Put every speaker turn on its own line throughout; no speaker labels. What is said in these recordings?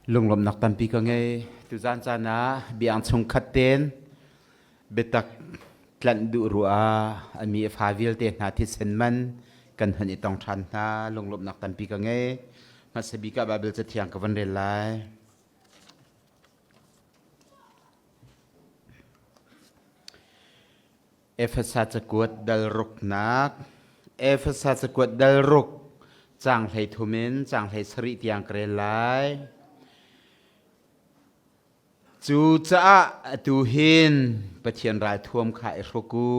Lunglawmhnak tampi ka ngei. Tuzan caan ah biang chungkhat ten biatak tlanh duh ruah a mi a fa vialte hna thisen man kan hun i tong ṭhan hna. Lunglawmhnak tampi ka ngei. Hmasa bik ah Baibal Cathiang ka van rel lai. Efesa cakuat dal ruknak Efesa cakuat dal ruk caang 13 in caang 17 tiang ka rel lai. Cucaah atu hin Pathian ralthuam kha i hruk u.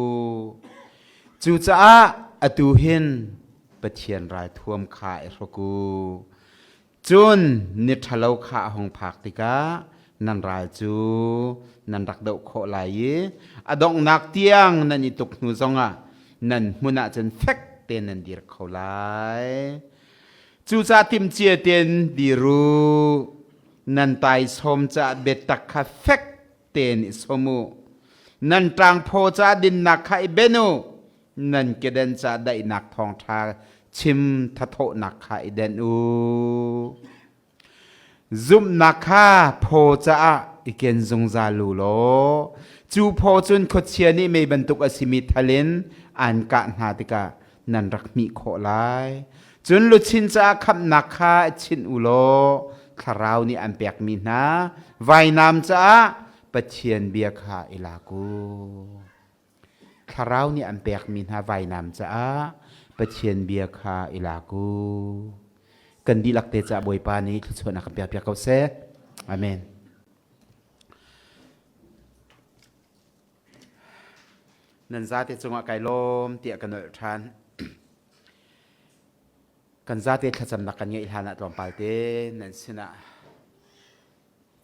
Cucaah atu hin Pathian ralthuam kha i hruk u. Cun ni ṭhalo kha a hung phak tikah nan ral cu nan rak doh khawh lai i a donghnak tiang nan i tuk hnu zongah nan hmun ah cun fek tein nan dir kho lai. Cucaah timhcia tein dir u. Nan taisawm caah biatak kha fek tein i sawm u. Nan ṭangphaw caah dinnak kha i ben u. Nan kedan caah daihnak thawngṭha chim thathawhnak kha i denh u. Zumhnak kha phaw caah i ken zungzal u law cu phaw cun khuachia nih mei bantuk a simi thal in aan kah hna tikah nan rak hmih khawh lai. Cun luchin caah khamhnak kha chinh u law thlarau nih an pekmi hna vainam caah Pathian bia kha i lak u. Thlarau nih an pekmi hna vainam caah Pathian bia kha i lak u. Kan dihlak te caah Bawipa nih thluachuahnak kan pekpiak ko seh. Amen. Nan zate cungah kai lawm tiah ka nolh ṭhan. Kan zate thlacamnak kan ngeih hlan ah tlawmpal te nan sinah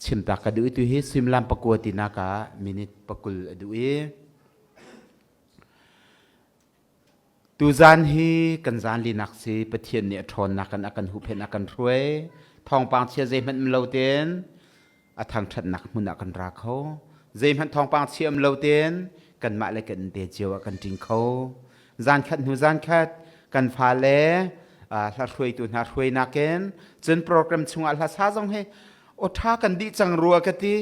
chimtak ka duh i tu hi suimilam 9 tinak ah minute 20 a duh i tuzan hi kan zan linak si Pathian nih a ṭhawnnak kan a kan huhphenh a kan hruai thawngpang chia zeihmanh um lo tein a thangṭhatnak hmun ah kan ra kho zeihmanh thawngpang chia um lo tein kanmah le kan te cio ah kan ṭing kho zan khat hnu zan khat kan fale hla hruaitu hna hruainak in cun program chungah hla sa zong hi aw ṭha kan dih cang rua ka ti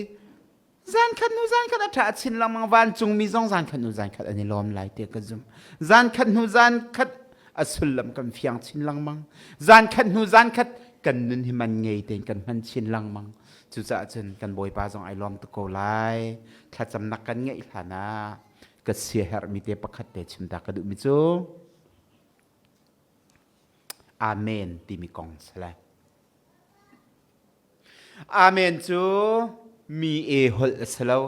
zan khat hnu zan khat a ṭha chin lengmang vancung mi zong zan khat hnu zan khat an i lawm lai ti ka zum zan khat hnu zan khat a sullam kan fiang chin lengmang zan khat hnu zan khat kan nun hi man ngei tein kan hman chin lengmang cucaah cun kan bawipa zong ai lawm tuk ko lai thlacamnak kan ngeih hlan ah ka siaherhmi te pakhat te chim ta ka duhmi cu Amen timi kong si lai. Amen cu mi e holh a si lo.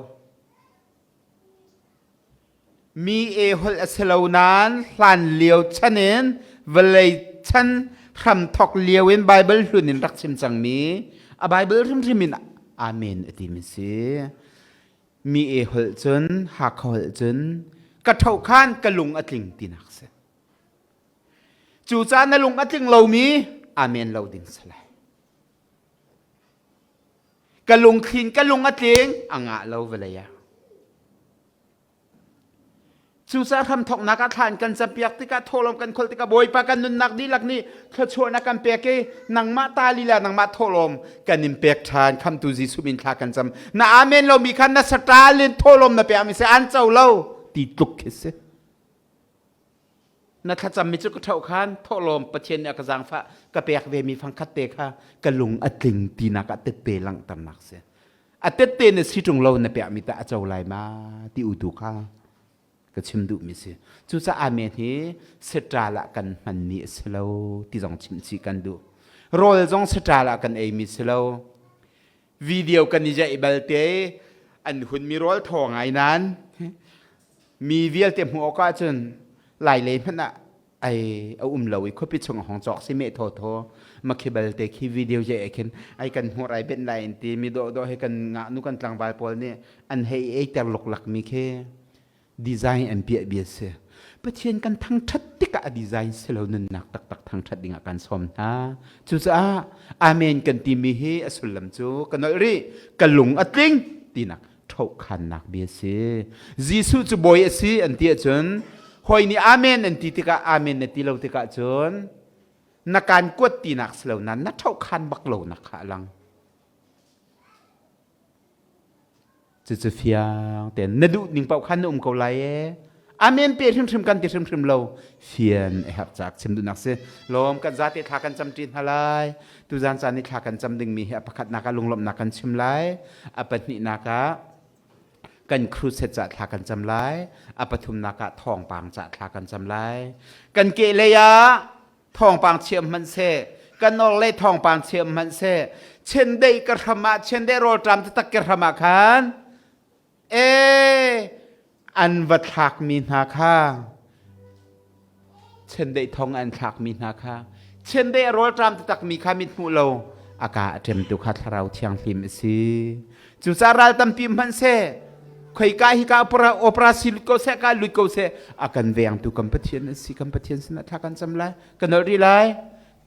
Mi e holh a si lo nain hlan lio chan in vawlei chan hramthok lio in Bible hlun in rak chim cangmi a Bible hrimhrim in Amen a timi si. Mi e holh cun Hakha holh cun ka tho khan ka lung a tling tinak si. Cucaah na lung a tling lomi amen lo ding si lai. Ka lungthlin ka lung a tling a ngah lo vawlei ah. Cucaah hramthawknak ah thla an kan campiak tikah thawhlawm kan kholh tikah Bawipa kan nunnak dihlak nih thluachuahnak kan pek i nangmah ta lila nangmah thawhlawm kan in pek ṭhan khamtu Jesuh min thla kan cam na amen lomi kha na saṭal in thawhlawm na pek mi si an co lo ti tluk khi si na thlacam mi cu ka ṭhoh khan thawhlawm Pathian nih a ka zaangfah ka pek ve mi fangkhat te kha ka lung a tling tinak ah tette langhternak si a tette na si ṭung lo na pek mi tah a co lai ma ti u tu kha ka chim duh mi si cucaah amen hi saṭal ah kan hman mi a si lo ti zong chim chih kan duh rawl zong saṭal ah kan ei mi si lo video kan i jaih balte an hun mi rawl thaw ngai nan mi vialte hmuh awk ahcun lai lei hmanh ah ai a um lo i khuapi chung a hong cawk si meh thaw thaw makhi balte khi video je khin ai kan hmur ai ben lai in ti mi dawh dawh he kan ngah nu kan tlangval pawl nih an hei ei ter luklak mi khi design an piah bia si Pathian kan thangthat tikah a design si lo nunnak taktak thangthat dingah kan sawm hna cucaah amen kan timi hi a sullam cu ka nolh rih ka lung a tling tinak ṭhohkhannak bia si Jesuh cu bawi a si an ti ahcun hawi nih amen an ti tikah amen na ti lo tikah cun na kaan kuat tinak si lo nain na ṭhohkhan bak lo nak kha a lang. Cucu fiang tein na duh ning paoh khan na um ko lai e. Amen pe hrimhrim kan ti hrimhrim lo. Fian a herh caak chim duhnak si. Lawm kan zate thla kan cam ṭi hna lai. Tuzan caan i thla kan cam dingmi hi a pakhatnak ah lunglawmhnak kan chim lai. A pahnihnak ah kan crusade ca thla kan cam lai. A pathumnak ah thawngpang ca thla kan cam lai. Kan ke lei ah thawngpang chiam hmanhseh kan or le thawngpang chiam hmanhseh chendeih ka hram ah chendeih rawlṭam taktak ka hram ah khan e an va thlakmi hna kha chendeih thong an thlakmi hna kha chendeih rawlṭam taktak mi kha mit hmuh lo aka a ṭemtu kha thlarau thianghlim a si cucaah ral tampi hmanhseh khoika hi ka opera opera si lut ko seh ka lut ko seh a kan vengtu kan Pathian a si kan Pathian sinah thla kan cam lai kan nolh rih lai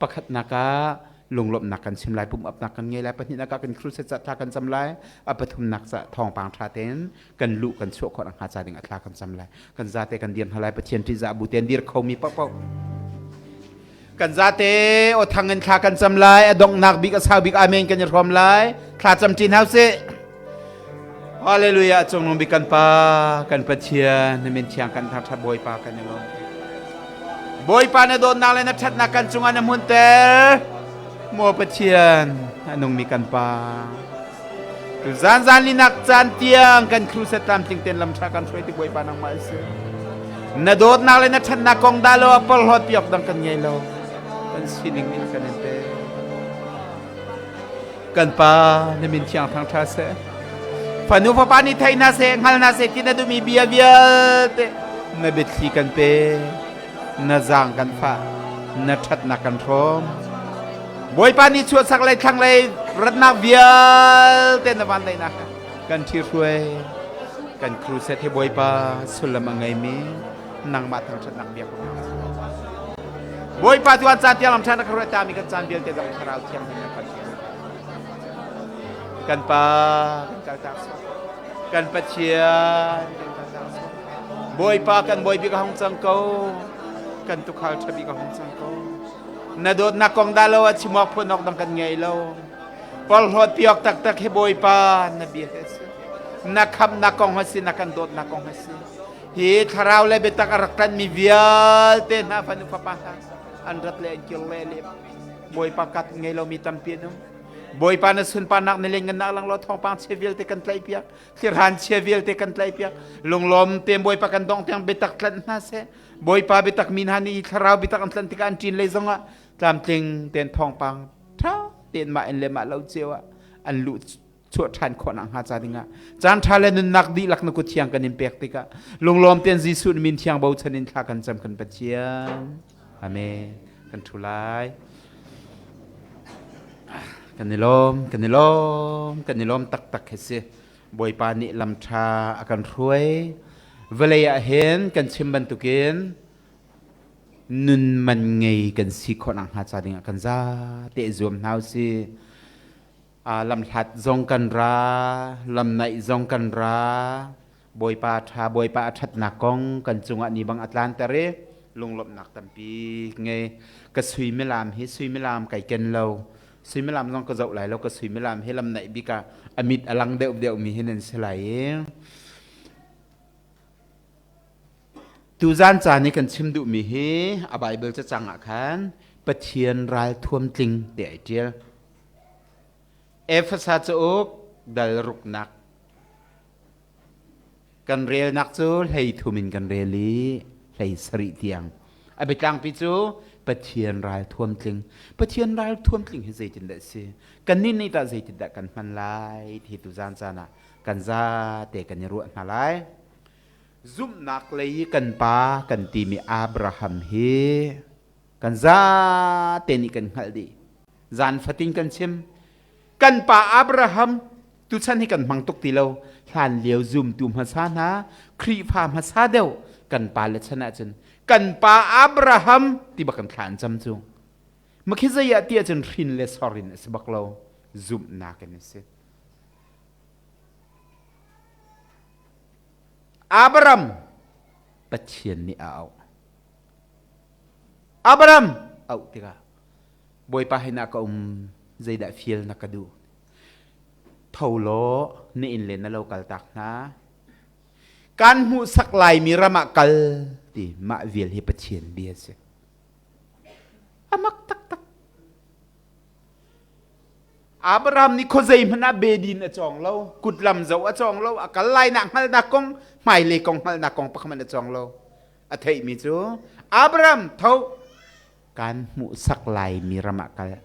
pakhatnak ah lunglawmhnak kan chim lai pumapnak kan ngei lai pahnihnak ah kan crusade ca thla kan cam lai a pathumnak ca thawngpang tha tein kan luh kan chuah khawh hnga ca ding a thla kan cam lai kan zate kan dir hna lai Pathian ṭihzah bu tein dir khomi paohpaoh kan zate aw thang in thla kan cam lai a donghnak bik a sau bik amen kan i hrawm lai thla cam ṭin hau sih Hallelujah cungnung bik kan pa kan Pathian na min thiang kan thangṭhat Bawipa kan i lawm Bawipa na dawtnak le na ṭhatnak kan cungah na hmunter maw Pathian a nungmi kan pa Tu zan zan linak caan tiang kan crusade tlamtling ten lam ṭha kan hruai ti Bawipa nangmah si. Na dawtnak le na ṭhatnak kong dah lo a porhlawt piak dang kan ngei lo. Kan sining nih kan in pe. Kan pa na min thiang thang ṭha seh. Fanu fapa nih thei hna seh, hngal hna seh ti na duhmi bia vialte na biathli kan pe. Na zaang kan fah, na ṭhatnak kan hrawm. Bawipa nih chuahsak lei thlanglei ratnak vialte na van daihnak kan ṭhihruai kan crusade hi Bawipa sullam a ngeimi nangmah thangṭhatnak bia ko Bawipa tu an caan tiang lam ṭhan na ka ruah tami kan caan vialte zong thlarau thianghlim na kan kan pa kan kaltak kan Pathian kan kaltak Bawipa kan bawi bik a hung cang ko kan tukhal ṭha bik a hung cang ko Na dawtnak kong dah lo a chim awk phun awk dang kan ngei lo. Porhlawt piak taktak hi Bawipa na bia hi a si. Na khamnak kong a si, na kan dawtnak kong a si. Hi thlarau le biatak a rak ṭanhmi vialte hna fanu fapa hna an rat le an kir le le Bawipa kat ngei lomi tampi an um. Bawipa na sunparnak na lianngannak lang law thawngpang chia vialte kan tlaih piak thirhan chia vialte kan tlaih piak lunglawm te Bawipa kan dong tiang biatak tlanh hna seh Bawipa biatak mi hna nih thlarau biatak an tlanh tikah an ṭin lei zongah tlamtling tein thawngpang ṭha tein mah in le mah lo cio ah an luh chuah ṭhan khawh nakhnga ca dingah caan ṭha le nunnak dihlak na kut thiang kan in pek tikah lunglawm tein Jesuh min thiang bochan in thla kan cam kan Pathian. Amen. Kan ṭhu lai. Kan i lawm, kan i lawm, kan i lawm taktak hi si. Bawipa nih lam ṭha a kan hruai. Vawlei ah hin kan chim bantukin nun man ngei kan si khawh nakhnga ca dingah kan zate zuam hna usih. Lamhlat zong kan ra, lam naih zong kan ra. Bawipa ṭha, Bawipa a ṭhatnak kong kan cungah ni bang a tlanter i lunglawmhnak tampi ngei. Ka suimilam hi suimilam kai ken lo. Suimilam zong ka zoh lai lo ka suimilam hi lam naih bik ah a mit a lang deuh deuh mi hi nan si lai i tuzan caan i kan chim duhmi hi a Bible cacang ah khan Pathian ral thuamtling ti ai ṭial. Efesa cauk dal ruknak Kan relnak cu hlei thum in kan rel i hlei sarih tiang. A biatlangpi cu Pathian ral thuamtling. Pathian ral thuamtling hi zeitindah a si? Kannih nih tah zeitindah kan hman lai ti tuzan caan ah kan zate kan i ruah hna lai. Zumhnak lei i kan pa kan timi Abraham hi kan zate nih kan hngalh dih. Zan fatin kan chim. Kan pa Abraham tuchan hi kan hmang tuk ti lo. Hlan lio zumtu hmasa hna, Khrihfa hmasa deuh kan pa le chan ahcun kan pa Abraham ti bak kan thla an cam cu. Makhi zei ah ti ahcun hrin le sor in a si bak lo. Zumhnak in a si. Abraham Pathian nih a auh. Abraham auh tikah Bawipa hin ah ka um zeidah fial na ka duh? Tho law na inn le na lo kaltak hna. Kan hmuhsak laimi ram ah kal ti mah vial hi Pathian bia a si. A mak taktak. Abraham nih khuazei hmanh ah bedin a cawng lo, kutlam zoh a cawng lo, a kal lainak hngalhnak kong, hmailei kong hngalhnak kong pakhat hmanh a cawng lo. A theihmi cu Abraham tho kan hmuhsak laimi ram ah kal.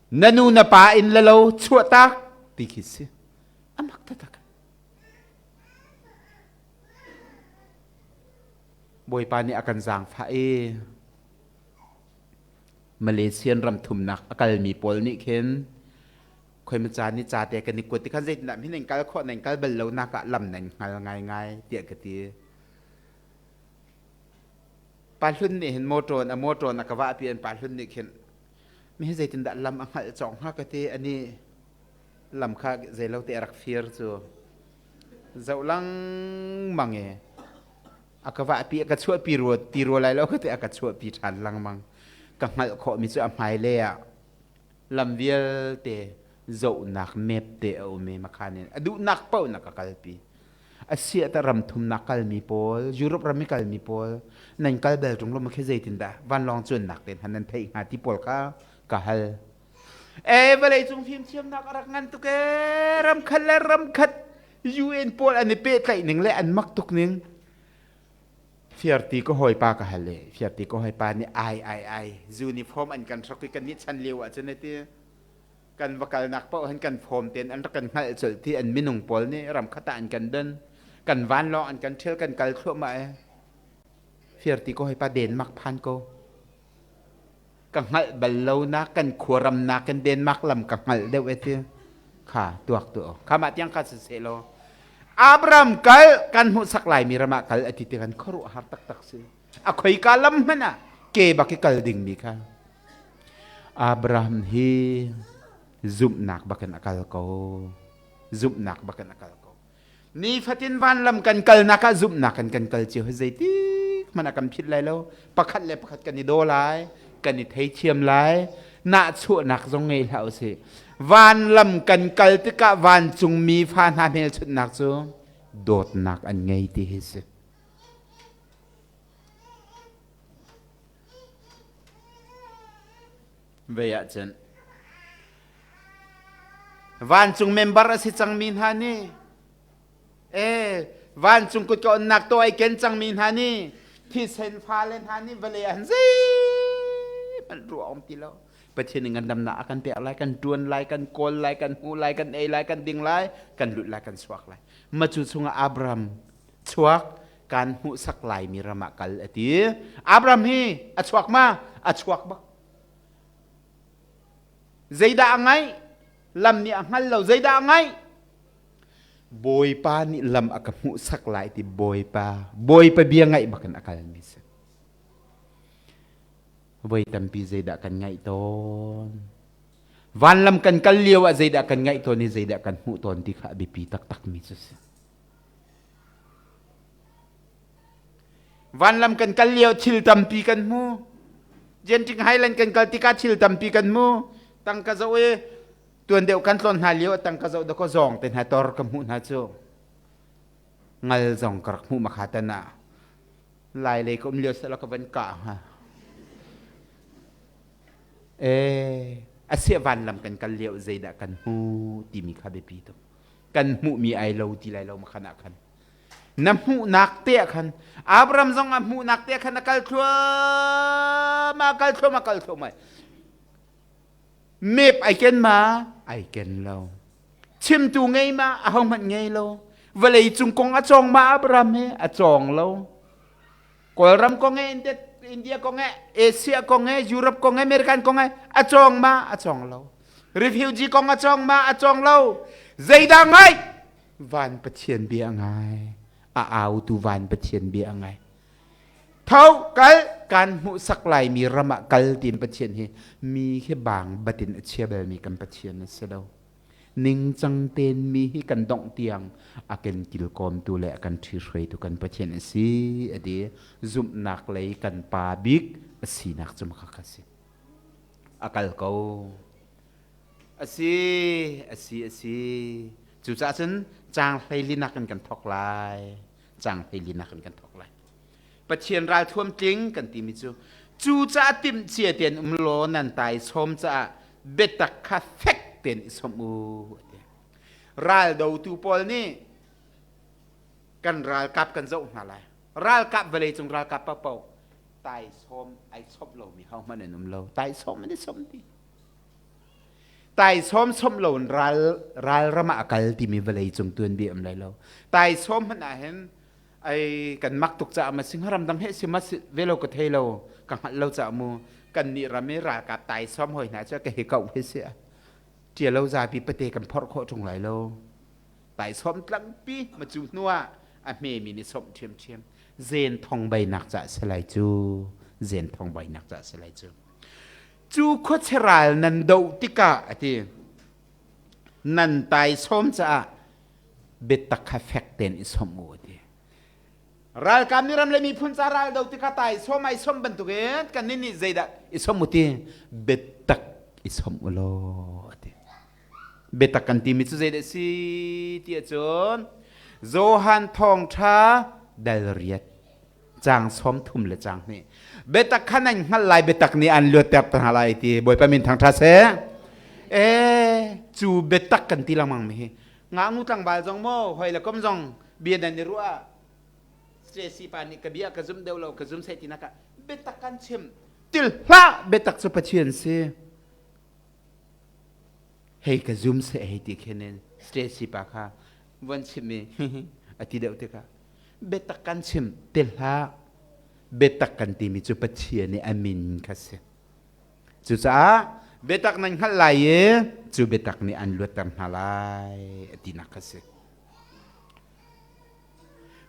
Na nu na pa inn le lo chuahtak ti khi si. A mak taktak. Bawipa nih a kan zaangfah i Malaysian ram thumnak a kalmi pawl nih khin khoi ca ni ca te kan i kuat ti khan zeitindah hin nan kal khawh nan kal bal lo nak ah lam nan hngal ngaingai tiah ka ti. Pa hlun nih hin motor a motor na ka vah pi an pa hlun nih khin mi hi zeitindah lam a hngalh cawk hnga ka ti ani lam kha zeilo te a rak fir cu zoh lengmang e a ka vahpi a ka chuahpi rua ti rua lai lo ka ti a ka chuahpi ṭhan lengmang ka hngalh khawhmi cu a hmailei ah lam vialte zohnak map te a um i makhan in a duhnak paoh na ka kalpi a siah ta ram thumnak kalmi pawl Europe ram i kalmi pawl nan kal bel ṭung lo ma khi zeitindah vanlawng cuannak te hna nan theih hnga ti pawl kha ka hal e vawlei cung fimthiamnak a rak ngan tuk e ram khat le ram khat UN pawl an i pehtlaih ning le an mak tuk ning Fiarti ka hawipa ka hal i Fiarti ka hawipa nih ai ai ai uniform an kan hrok i kan nih chan lio ah cun ati kan va kalnak paoh han kan form ten an rak kan hngalh colh ti an minung pawl nih ram khat ah an kan don kan vanlawng an kan ṭhial kan kal thluahmah e Fiarti ka hawipa Denmark phan ko ka hngalh bal lo nak kan khuaram nak kan Denmark lam ka hngalh deuh e ti kha tuak tu kha mah tiang kha siseh law Abraham kal kan hmuhsak lai mi ram ah kal ati ti kan khuaruah har taktak si a khoika lam hmanh ah ke bak i kal ding mi kha Abraham hi zumhnak bakin a kal ko zumhnak bakin a kal ko Nifatin vanlam kan kalnak ah zumhnak kan kan kal cio hi zeitik hmanh ah kan philh lai lo. Pakhat le pakhat kan i daw lai, kan i theithiam lai, nahchuahnak zong ngei hlah usih. Vanlam kan kal tikah vancungmi fa hna hmelchunhnak cu dawtnak an ngei ti hi si. Vei ahcun vancung member a si cangmi hna nih eh vancung kutka onnak to ai ken cangmi hna nih thisen fale hna nih vawlei ah zeihmanh ruah um ti lo Pathian nih ngandamnak a kan pek lai kan tuan lai kan kawl lai kan hmu lai kan ei lai kan ding lai kan lut lai kan chuak lai ma cu chungah Abraham chuak kan hmuhsak laimi ram ah kal a ti Abraham hi a chuak ma a chuak bak Zeidah a ngaih? Lam nih a hngal lo. Zeidah a ngaih? Bawipa nih lam a ka hmuhsak lai ti Bawipa, Bawipa bia ngaih bakin a kalmi si. Voi tampi zeidah kan ngaih tawn? Vanlam kan kal lio ah zeidah kan ngaih tawn i zeidah kan hmuh tawn ti kha a biapi taktakmi cu si. Vanlam kan kal lio thil tampi kan hmu. Genting Highland kan kal tikah thil tampi kan hmu. Tangka zoh i tuan deuh kan tlawn hna lio tangka zoh dakaw zawng te hna tor ka hmuh hna cu. Ngal zong ka rak hmuh makha tan ah. Lai lei ka um lio sela ka van kah hnga. Eh, asiah vanlam kan kal lio zeidah kan hmu timi kha biapi tuk. Kan hmuhmi ai lo ti lai lo makhan ah khan. Na hmuhnak te ah khan Abraham zong a hmuhnak te ah khan a kal thluahmah kal thluahmah kal thluahmah map ai ken ma ai ken lo chimtu ngei ma ahohmanh ngei lo vawlei cung kong a cawng ma Abraham he a cawng lo Kawlram kong he India kong he Asia kong he Europe kong he American kong he a cawng ma a cawng lo refugee kong a cawng ma a cawng lo zeidah ngai Van Pathian bia a ngai. A autu van Pathian bia a ngai. Tho kal kan hmuhsak laimi ram ah kal tiin Pathian hi mi hi bang batin a chia belmi kan Pathian a si lo. Ningcang ten mi hi kan dongh tiang a kan kilkawmtu le a kan ṭhihruaitu kan Pathian a si a ti. Zumhnak lei kan pa bik a sinak cu makha kha si. A kal ko. Asi, asi, asi. Cucaah cun caang hleilinak in kan thawk lai. Caang hleilinak in kan thawk lai. Pathian ralthuam tling kan timi cu cucaah timhcia tein um law nan taisawm caah biatak kha fek tein i sawmh u. Ral dotu pawl nih kan ralkap kan zoh hna lai. Ralkap vawleicung ralkap paohpaoh taisawm ai sawmh lomi hohmanh an um lo. Taisawm an i sawmh dih. Taisawm sawmh lo in ral ralram ah a kal timi vawleicung tuanbia um lai lo. Taisawm hmanh ah hin ai kan mak tuk caah ma sing ramdang he si ma ve lo ka thei lo ka hngalh lo caah mu kan nih ram i ralkap taisawm hoi hna cu ka hi ko hi si ṭia lo zapi pate kan phorh khawh ṭung lai lo. Taisawm tlangpi ma cu hnu ah a hmemi nih sawmh ṭhiamṭhiam. Zen thong bainak cah si lai cu. Zen thong bainak cah si lai cu. Cu khuachia ral nan doh tikah a ti nan taisawm caah biatak kha fek tein i sawmh u a ti. Ralkap nih ram le miphun ca ral do tikah taisawm ai sawmh bantukin kannih nih zeidah i sawmh u ti biatak i sawmh u law a ti. Biatak kan timi cu zeidah si ti ahcun Johan thawngṭha dal riat caang 30 le caang hnih biatak kha nan hngalh lai biatak nih an luatter te hna lai ti Bawipa min thangṭha seh. E cu biatak kan ti lengmang mi hi ngaknu tlangval zong maw hoi le kom zong bia nan i ruah Stacy pa nih ka bia ka zum deuh lo ka zum seh ti nak ah biatak kan chim til hlah biatak cu Pathian si hei ka zum seh hei ti khin in Stacy pa kha von chim i a ti deuh tikah biatak kan chim ti hlah biatak kan timi cu Pathian i a min kha si cucaah biatak nan hngalh lai i cu biatak nih an luatter hna lai a tinak kha si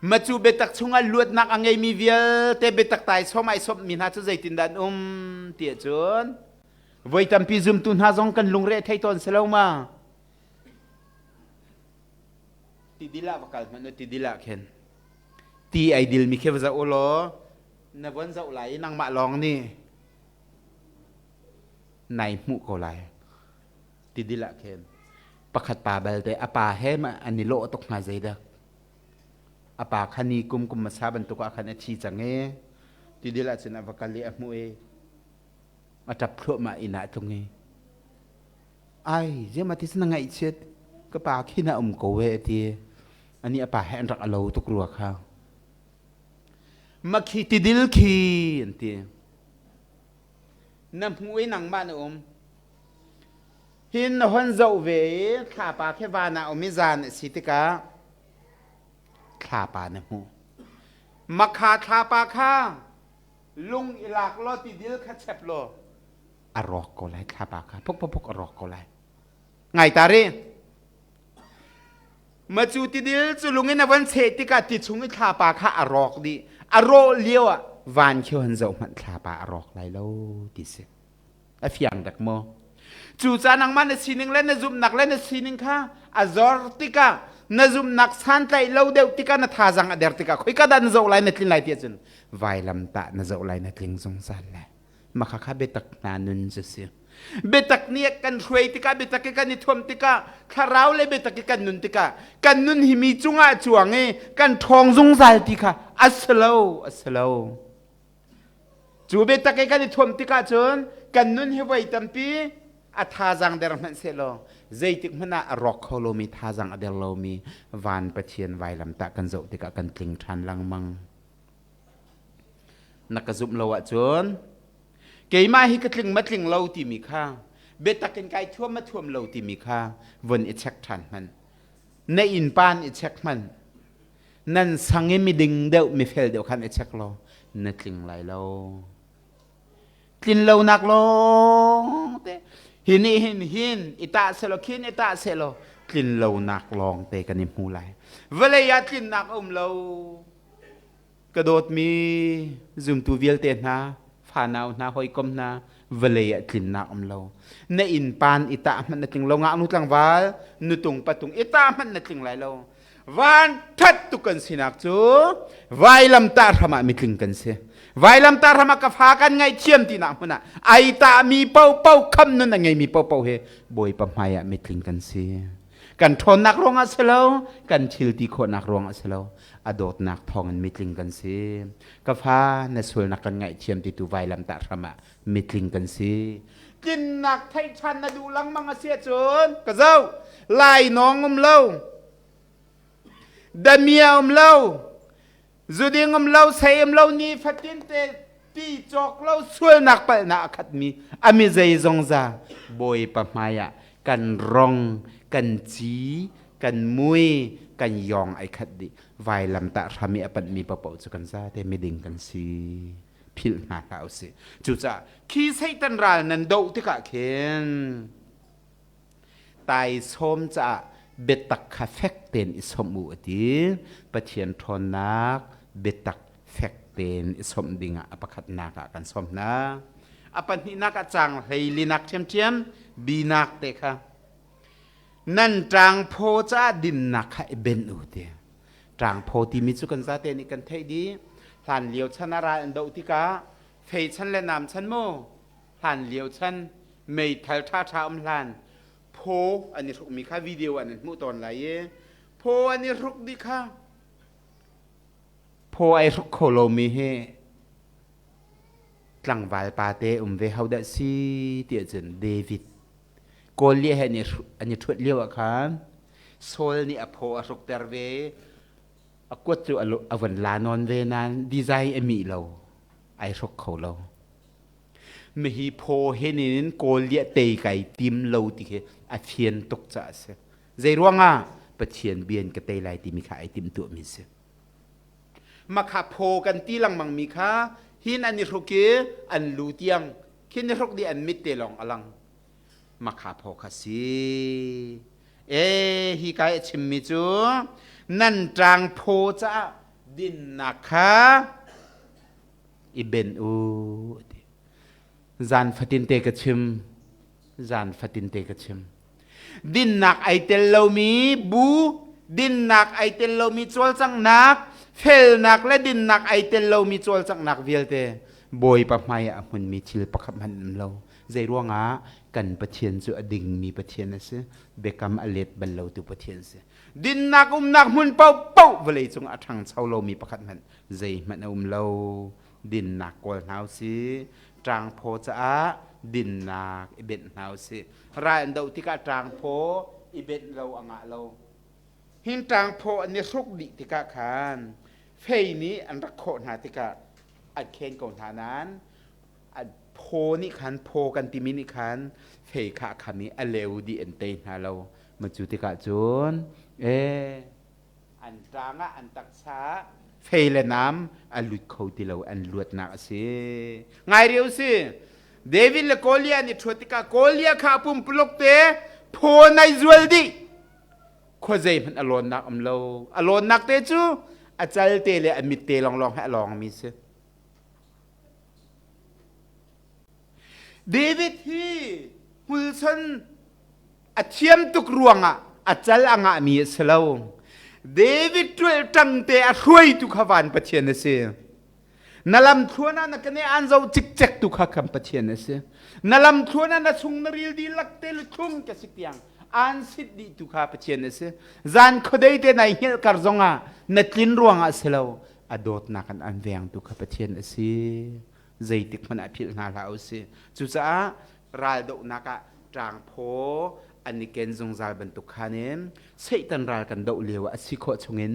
Macu biatak chungah luatnak a ngeimi vialte biatak tai som ai sommi hna cu zeitindah an um ti ahcun voi tampi zumtu hna zong kan lungre thei tawn si lo ma tidil ah va kal hmanh u tidil ah khin ti ai dilmi khi va zoh u law na von zoh lai i nangmah lawng nih nai hmuh ko lai tidil ah khin pakhat pa balte a pa he an i lawh tuk hnga zeidah a pa kha ni kum kum hmasa bantuk ah khan a thi cang i tidil ah cun a va kal i a hmuh i a ṭap thluahmah inn ah a tlung i ai ziama ti na ngaihchiat ka pa khi na um ko e a ti ani a pa he an rak a lo tuk rua kha makhi tidil khi an ti na hmu i nangmah na um hin na hon zoh ve i thlapa khi van ah um i zan a si tikah thlapa na hmu makha thlapa kha lung i lak law tidil kha chep law a rawk ko lai thlapa kha phuk phuk phuk a rawk ko lai ngai ta ri macu tidil cu lung in a von cheh tikah ti chung i thlapa kha a rawk dih a rawh lio ah van khi hon zoh hmanh thlapa a rawk lai lo ti si a fiang dek maw cucaah nangmah na sining le na zumhnak le na sining kha a zor tikah na zumhnak santlaih lo deuh tikah na thazang a der tikah khoika dah na zoh lai na tlin lai ti ahcun vailam tah na zoh lai na tling zungzal lai makha kha biatak hna nun cu si biatak nih kan hruai tikah biatak i kan i thuam tikah thlarau le biatak i kan nun tikah kan nun hi mi cungah cuang i kan ṭhawng zungzal ti kha a si lo a si lo Cu biatak i kan i thuam tikah cun kan nun hi voi tampi a thazaang der hmanh sehlaw zeitik hmanh ah a rawk kho lomi thazaang a der lomi van Pathian vailamtah kan zoh tikah kan tling ṭhan lengmang. Na ka zumh lo ahcun keimah hi ka tling ma tling lo timi kha biatak in kai thuam ma thuam lo timi kha von i check ṭhan hmanh. Na innpa in i check hmanh. Nan sang i miding deuh mifel deuh khan i check law na tling lai lo. Tlin lonak lawng te hi nih hin hin i tah selaw khin i tah selaw tlin lonak lawng te kan i hmu lai. Vawlei ah tlinnak a um lo. Ka dawtmi zumtu vialte hna, fanau hna, hawikom hna, vawlei ah tlinnak um lo. Na innpan i tah hmanh na tling lo, ngaknu tlangval, nutung patung i tah hmanh na tling lai lo. Van ṭhat tuk kan sinak cu vailamtah hram ah mitling kan si. Vailamtah hram ah ka fa kan ngaihthiam tinak hmun ah ai tahmi paohpaoh kham nun a ngeimi paohpaoh he Bawipa hmai ah mitling kan si. Kan ṭhawnnak ruangah si lo, kan thil ti khawhnak ruangah si lo, a dawtnak thawngin mitling kan si. Ka fa na sualnak kan ngaihthiam ti tu vailamtah hram ah mitling kan si. Tlinnak theih ṭhan na duh lengmang a si ahcun ka zoh lainawng um lo, damia um lo, Zuding um lo, sei um lo, ni fatin te ti cawk lo sualnak palhnak a khatmi a mi zeizong za Bawipa hmai ah kan rong, kan ci, kan mui, kan yong ai khat dih. Vailamtah hram i a panhmi paohpaoh cu kan zate miding kan si. Philh hna hlah usih. Cucaah khi Satan ral nan doh tikah khin Taisawm caah biatak kha fek tein i sawmh u a ti. Pathian ṭhawnnak biatak fek tein i sawmh dingah a pakhatnak ah kan sawm hna. A pahnihnak ah caang hleilinak ṭhiamṭhiam binak te kha nan ṭangphaw caah dinnak kha i benh u ti. Ṭangphaw timi cu kan zate nih kan theih dih. Hlan lio chan ah ral an doh tikah fei chan le nam chan mu hlan lio chan meithal ṭhaṭha um hlan phaw an i hrukmi kha video an in hmuh tawn lai i phaw an i hruk dih kha phaw ai hruk kho lomi hi tlangval pa te um ve ho dah si ti ahcun David Kawl he an i ṭhuat lio ah khan Saul nih a phaw a hrukter ve a kuat cu a von la nawn ve nain design a mih lo ai hruk kho lo Mihi phaw he nin kawl liah tei kai tim lo ti khi a fian tuk caah a si. Zei ruangah Pathian bian ka tei lai timi kha ai timh tuahmi si. Makha phaw kan ti lengmang mi kha hin an i hruk i an lu tiang khin i hruk dih an mit te lawng a lang. Makha phaw kha si. E hi kai a chimmi cu nan ṭang phaw caah dinnak kha i ben u ti. Zan fatin te ka chim. Zan fatin te ka chim. Dinnak ai tel lomi bu, dinnak ai tel lomi cawlcanghnak, felnak le dinnak ai tel lomi cawlcanghnak vialte Bawipa hmai ah a hmunmi thil pakhat hmanh um lo. Zei ruangah kan Pathian cu a dingmi Pathian a si, biakam a let bal lo tu Pathian a si. Dinnak umnak hmun paohpaoh vawlei cung a ṭhangcho lomi pakhat hmanh zeihmanh a um lo. Dinnak kawl hna usih. Ṭangphaw caah dinnak i benh hna usih. Ral an doh tikah ṭangphaw i benh lo a ngah lo. Hin ṭangphaw an i hruk dih tikah khan fei nih an rak khawh hna tikah an khen ko hna nain phaw nih khan phaw kan timi nih khan fei kha a kham i a leu dih an tei hna lo. Ma cu tikah cun ee an ṭang ah an taksa ah fei le nam a lut kho ti lo an luatnak a si ngai reu si David le Goliath an i ṭhuat tikah Goliath kha a pumpuluk te phaw nai zual dih khuazei hmanh a lawnnak um lo a lawnnak te cu a cal te le a mit te lawnglawng he a lawngmi si David hi hmulson a thiam tuk ruangah a cal a ngahmi a si lo. David ṭual te a hruaitu kha van Pathian a si. Na lam thluan ah na kane an zo cikcek tu kha kan Pathian a si. Na lam thluan ah na chung na ril dihlak te luthlung ka si tiang an sit dih tu kha Pathian a si. Zan khuadei te nai hngilh kar zongah na tlin ruangah si lo. A dawtnak an an veng tu kha Pathian a si. Zeitik hmanh ah philh hna hlah usih. Cucaah raldohnak ah ṭangphaw an i ken zungzal bantuk khan in Satan ral kan doh lio ah a si khawh chungin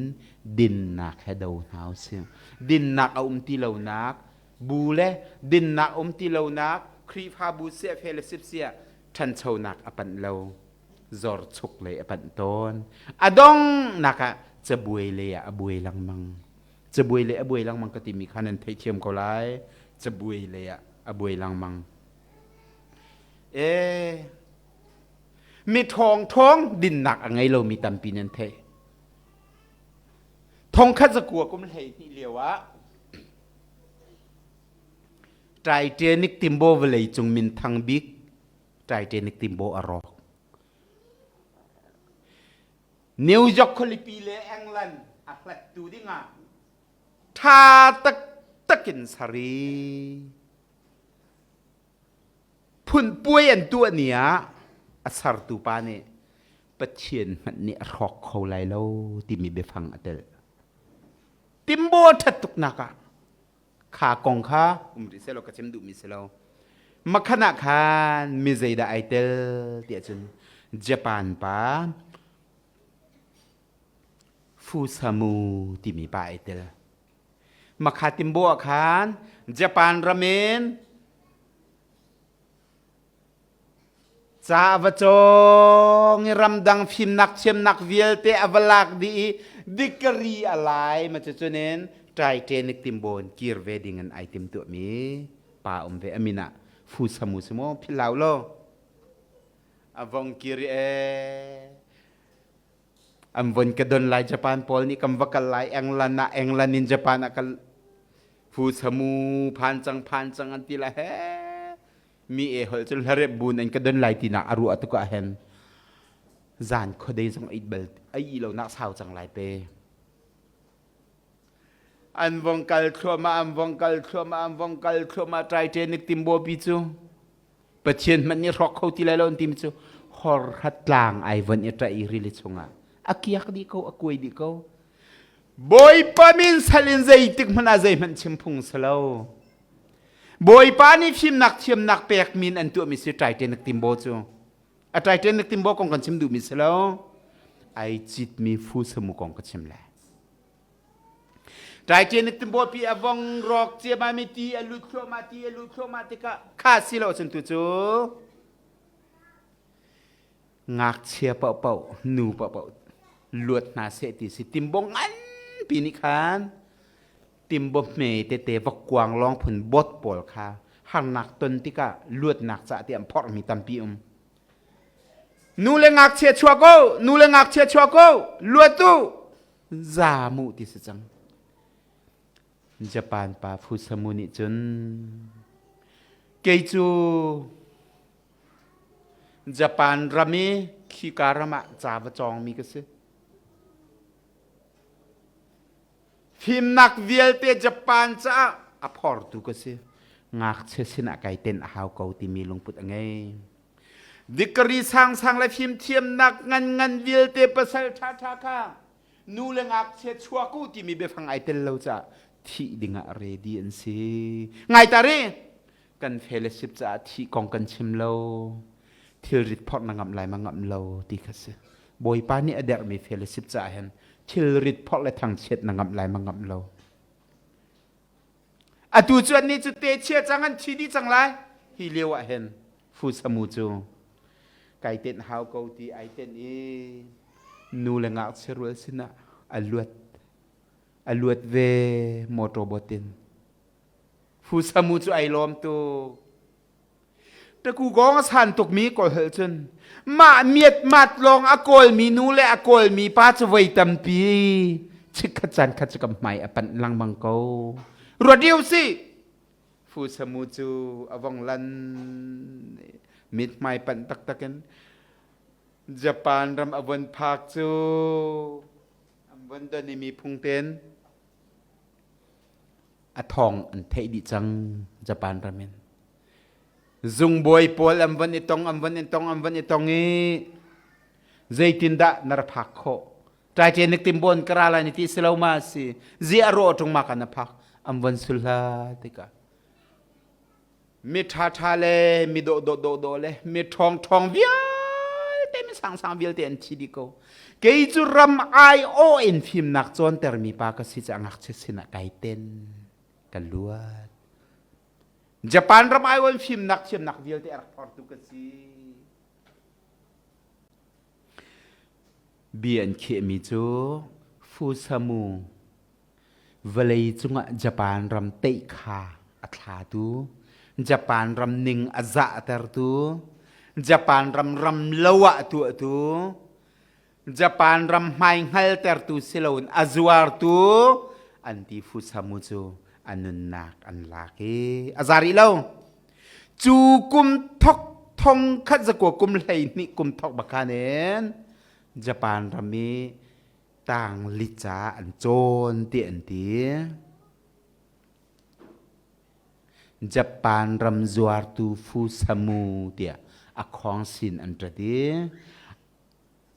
dinnak he do hna usih. Dinnak a um ti lonak bu le dinnak um ti lonak Khrihfabu siah fellowship siah ṭhanchonak a panh lo zorchuk lei a panh tawn. A donghnak ah cabuai lei ah a buai lengmang. Cabuai lei a buai lengmang ka timi kha nan theithiam ko lai. Cabuai lei ah a buai lengmang. Ee, mi ṭhawng dinnak a ngei lomi tampi nan theih. Thongkhat zakua kum 12 lio ah Titanic timbo vawlei cung minthang bik Titanic timbo a rawk. New York khualipi le England a hlattu dingah ṭha taktak. takin sari. Phun puai an tuah ni ah a sertu pa nih Pathian hmanh nih a hrawk kho lai lo timi biafang a telh. Timbo ṭhat tuknak ah kha kong kha um rih selaw ka chim duhmi si lo. Makhan ah khan mi zeidah ai tel tiah cun Japan pa Fusamu timi pa ai tel. Makha timbo ah khan Japan ram in Ca a va cawng i ramdang fimnak thiamnak vialte a va lak dih i dikari a lai ma cucun in Titanic timbawn kir ve ding in ai tim tuahmi pa um ve amin ah fu samu si maw philh lo a vong kir i ee an von ka don lai Japan pawl nih kan va kal lai England ah England in Japan ah kal fu samu phan cang phan cang an ti la he mi e holh cu hlarep bun an ka don lai ti nak a ruah tuk ah hen zan khuadei zong it bal ai lo nak sau cang lai pe an vong kal thluahmah an vong kal thluahmah an vong kal thluahmah Titanic timbo pi cu Pathian hmanh nih hrawk kho ti lai lo an timi cu hor hat tlang ai von i ṭah i rili chungah a kiak dih ko a kuai dih ko Bawipa min sal in zeitik hmanh ah zeihmanh chim phung si lo Bawipa nih fimnak thiamnak pek min an tuahmi si Titanic timbo cu a Titanic timbo kong kan chim duhmi si lo ai citmi fu samu kong ka chim lai Titanic timbo pi a vong rawk ciamami ti a lut thluahmah ti a lut thluahmah tikah kha si lo cun tu cu ngakchia paohpaoh nu paohpaoh luat hna seh ti si timbo nganpi nih khan timbo hme tete vokkuang lawng phun bot pawl kha harnak ton tikah luatnak cah ti an phorhmi tampi um nu le ngakchia chuak ko nu le ngakchia chuak ko luat u za mu ti si cang Japan pa Fusamu nih cun kei cu Japan ram i khika ram ah ca va cawngmi ka si. Fimnak vialte Japan caah a phortu ka si. Ngakchia sinah kai ten a hau ko timi lungput a ngei. Dikari sangsang le fimthiamnak ngan ngan vialte pasal ṭhaṭha kha nu le ngakchia chuak u timi biafang ai tel lo caah thih dingah ready an si. Ngai ta ri! Kan fellowship caah thih kong kan chim lo. Thilrit phorh na ngamh lai ma ngamh lo ti kha si. Bawipa nih a derhmi fellowship caah hin thilrit phorh le thangchiat na ngamh lai ma ngamh lo. Atu cu annih cu te chia cang an thi dih cang lai. Hi lio ah hin Fusamu cu kai tenh hau ko ti ai tenh i nu le ngakchia rual sinah a luat a luat ve motor boat in. Fusamu cu ai lawm tuk. Taku gong a san tukmi kawl hal cun mah miat mat lawng a kawlmi nu le a kawlmi pa cu voi tampi chikkhat caan khat cu ka hmai a panh lengmang ko. Ruat u sih. Fusamu cu a vong lan mithmai panh taktak in Japan ram a von phak cu an von don i mi phung ten a thawng an theih dih cang Japan ram in. Zungbawi pawl an von i tong an von i tong an von i tong i zeitindah na ra phak khawh Titanic timbon ka ra lai ni ti si lo ma si zi a rawh ṭung ma kan na phak an von sul hla tikah mi ṭha ṭha le mi dawh dawh dawh dawh le mi ṭhawng ṭhawng vialte mi sang sang vialte an thi dih ko kei cu ram ai aw in fimnak cawnter mi pa ka si caah ngakchia sinah kai ten ka luat Japan ram ai aw in fimnak thiamnak vialte a rak phortu ka si Bia an khehmi cu Fusamu vawlei cungah Japan ram teih kha a thlatu, Japan ram ning a zahtertu, Japan ram ram lo ah tuahtu, Japan ram hmai hngaltertu si loin a zuartu an ti Fusamu cu a nunnak an lak i a za rih lo. Cu kum thok thong khat zakua kum 12 kum thok bakhan in Japan ram i tang li ca an cawn ti an ti. Japan ram zuartu Fusamu tiah a khawng sin an ṭat i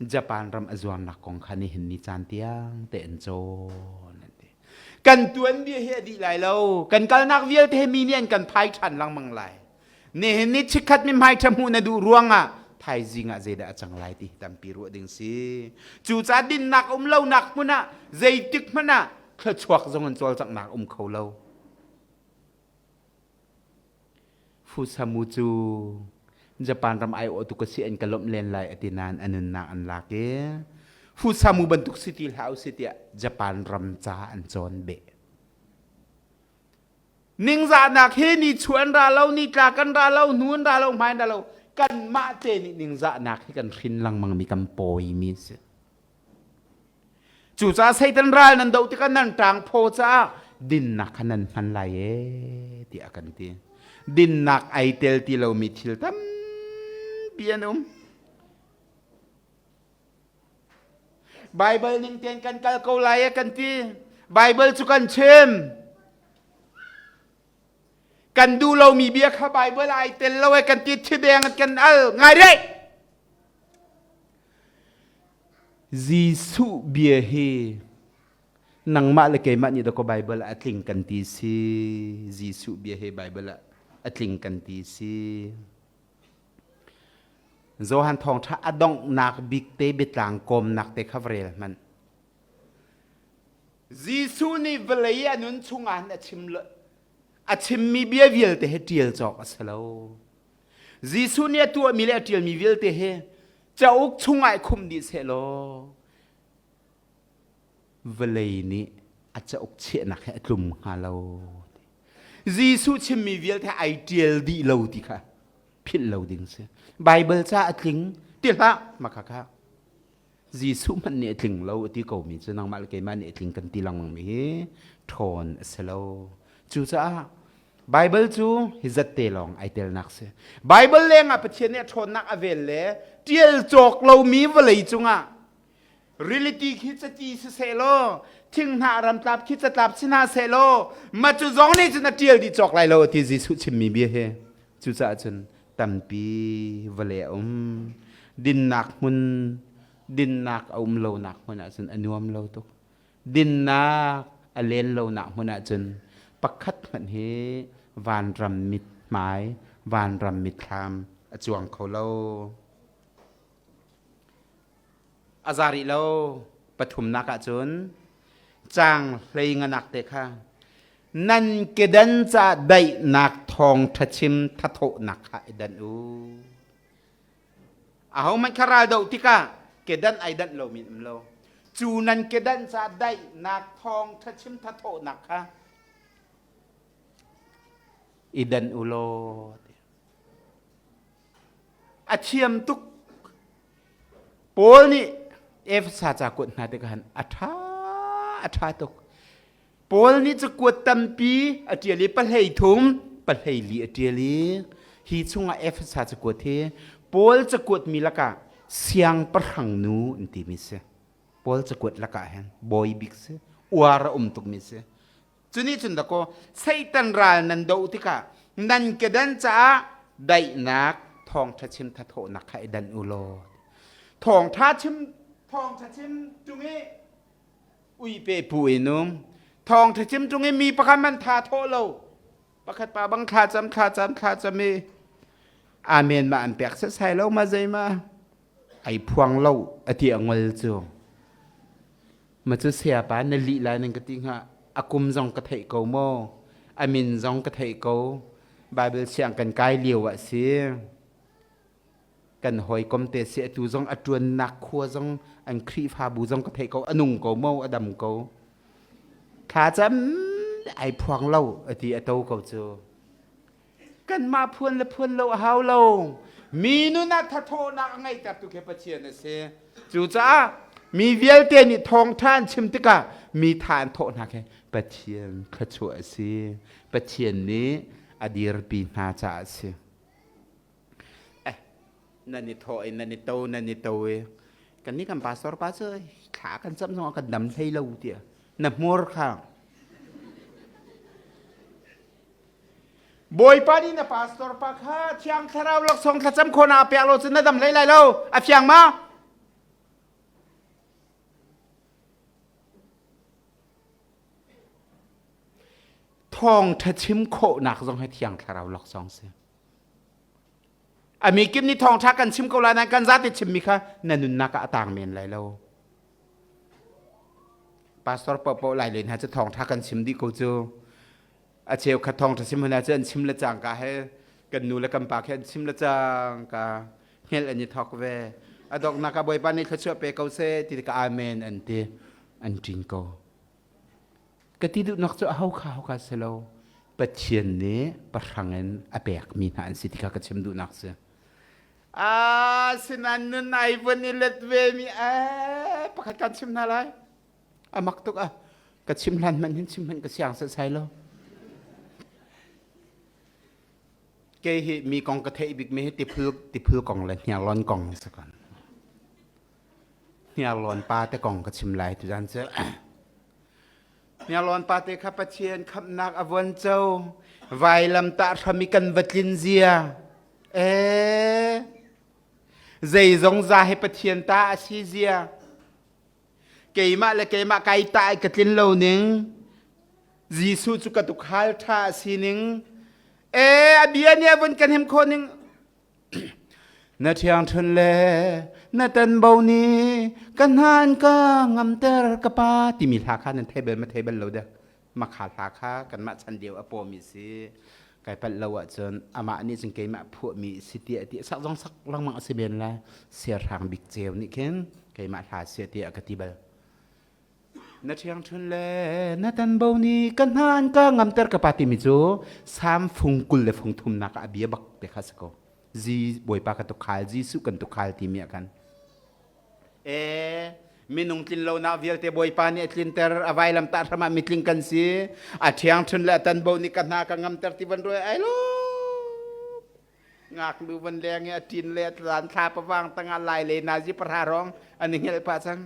Japan ram a zuarnak kong kha nihin ni caan tiang te an cawn an ti. Kan tuanbia hi a dih lai lo. Kan kalnak vialte hi mi nih an kan phai ṭhan lengmang lai. Nihin ni chikkhat mi hmai ṭha hmuh na duh ruangah thaizing ah zeidah a cang lai ti tampi ruah ding si. Cucaah dinnak um lonak hmun ah zeitik hmanh ah thluachuak zong in cawlcanghnak um kho lo. Fusamu cu Japan ram aiawhtu ka si an ka lawmh len lai a ti nain a nunnak an lak i Fusamu bantuk si ti hlah usih tiah Japan ram ca an cawn beh. Ningzahnak hi ni chu an ra lo, ni tla kan ra lo, hnu an ra lo, hmai an ra lo. Kanmah te nih ningzahnak hi kan hrin lengmang mi kan pawi mi si. Cucaah Satan ral nan doh tikah nan ṭang phaw caah dinnak kha nan hman lai ee tiah a kan ti. Dinnak ai tel ti lomi thil tampi an um. Baibal ning tein kan kal ko lai e kan ti. Baibal cu kan chim. Kan duh lomi bia kha Baibal ai tel lo e kan ti thideng kan al ngai re. Jesuh bia hi nangmah le keimah nih dakaw Baibal ah a tling kan ti si. Jesuh bia hi Baibal ah a tling kan ti si. Johan thawngṭha a donghnak bik te biatlang kawmnak te kha va rel hmanh. Jesuh nih vawlei a nun chungah hin a chim a chimmi bia vialte hi ṭial cawk a si lo. Jesuh nih a tuahmi le a ṭialmi vialte hi cauk chungah i khumh dih sehlaw vawlei nih a cauk chiahnak he a tlum hnga lo. Jesuh chimmi vialte ai ṭial dih lo ti kha philh lo ding si. Baibal ca a tling ti hlah maka kha. Jesuh hmanh nih a tling lo a ti komi cu nangmah le keimah nih a tling kan ti lengmang mi hi ṭhawn a si lo. Cucaah Baibal cu hi zatte lawng ai telnak si. Baibal lengah Pathian nih a ṭhawnnak a vel le ṭial cawk lomi vawlei cungah reality khi cati siseh law thinghnah ramtlap khi catlap si hna seh law ma cu zong nih cun a ṭial dih cawk lai lo a ti Jesuh chimmi bia hi. Cucaah cun tampi vawlei a um. Dinnak hmun dinnak a um lonak hmun ahcun a nuam lo tuk. Dinnak a len lonak hmun ahcun pakhat hmanh hi vanram mithmai, vanram mitthlam a cuang kho lo. A za rih lo. Pathumnak ahcun caang hlei nganak te kha nan kedan ca daihnak thawngṭha chim thathawhnak kha i danh u. Ahohmanh kha ral doh tikah kedan ai danh lomi um lo. Cu nan kedan ca daihnak thawngṭha chim thathawhnak kha i danh u law. A thiam tuk. Paul nih Efesa ca kuat hna tikah han a ṭha a ṭha tuk. Paul nih cakuat tampi a ṭial i pahlei thum pahlei li a ṭial i hi chungah Efesa cakuat hi Paul cakuat mi lakah siangpahrang nu an timi si. Paul cakuat lakah hin bawi bik si, uar a um tukmi si. Cunih cun dakaw Satan ral nan doh tikah nan kedan caah daihnak thawngṭha chim thathawhnak kha i danh u law. Thawngṭha chim thawngṭha chim ṭung i uipe pu in um thawngṭha chim ṭung i mi pakhat man tha thawh lo pakhat pa bang thla cam thla cam thla cam i amen ma an pek setsai lo ma zei ma ai phuang lo ati a ngol cu ma cu saya pa na lih lai nan ka ti hnga a kum zong ka theih ko maw a min zong ka theih ko Bible siang kan kai lio ah si kan hawikom te si atu zong a ṭuannak khua zong an Khrihfabu zong ka theih ko a nung ko mo a dam ko thla cam ai phuang lo a ti a to ko cu kanmah phuan le phuan lo a hau lo mi nun ah thathawhnak a ngeihter tu khi Pathian a si cucaah mi vialte nih thawngṭha an chim tikah mi tha an thawh hna khi Pathian thluachuah a si Pathian nih a dirpi hna caah a si Eh, nan i thawh i nan i to nan i to i kan nih kan pastor pa cu thla kan cam zongah kan dam hlei lo tiah na hmur kha. Bawipa nih na pastor pa kha Thiang Thlarau laksawng thlacam khawhnak a pek lo cun na dam hlei lai lo. A fiang ma? Thawngṭha chim khawhnak zong hi Thiang Thlarau laksawng si. A mi kim nih thawngṭha kan chim ko lai nain kan zate chimmi kha na nunnak ah a tang men lai lo. Pastor paohpaoh lai len hna cu thawngṭha kan chim dih ko cu. A cheukhat thawngṭha chim hna cu an chim le cangka he kan nu le kan pa khi an chim le cangka hngelh an i thawk ve. A donghnak ah Bawipa nih thluachuah pe ko seh ti tikah amen an ti. An ṭin ko. Ka ti duhnak cu aho kha ho kha si lo. Pathian nih pahrang in a pekmi hna an si ti kha ka chim duhnak si. Ah, sinan nun ai vun i let ve mi eh pakhat kan chim hna lai. A mak tuk ah ka chim hlan hmanh hin chim hmanh ka siang sai lo. Kei hi mi kong ka theih bik mi hi tiphul tiphul kong le hniarlawn kong si kon. Hniarlawn pa te kong ka chim lai tuzan cu. Hniarlawn pa te kha Pathian khamhnak a vuan co. Vailam tah hram i kan va tlin zia. Ee, zeizong za hi Pathian ta a si zia. Keimah le keimah kai ta i ka tlin lo ning. Jesuh cu ka tukhal ṭha a si ning. Ee, a bia nih a vun kan him khawh ning. Na ṭhiangṭhunh le na tanbo nih ka hnan ka ngamter ka pa timi hla kha nan thei bal ma thei bal lo dek makha hla kha kanmah chan lio a pawmi si kai palh lo ahcun amah nih cun keimah phuahmi si tiah ti sak zong sak lengmang a si ben lai siahrang bik ceu nih khin keimah hla sia tiah ka ti bal Na ṭhiangṭhun le na tanbo nih ka hna an ka ngamter ka pa timi cu Salm fung 20 le fung thumnak ah a bia bak te kha si ko. Zi Bawipa ka tukhal, Jesuh kan tukhal timi ah khan. Ee, minung tlin lonak vialte Bawipa nih a tlinter, a vailam tah hram ah mitling kan si. A ṭhiangṭhun le a tanbo nih ka hna ka ngamter ti van ruai ai lo. Ngaknu van leng i a ṭin le a tlan thla pawang tangah lai le nazi pahra rong an i hngelh pah cang.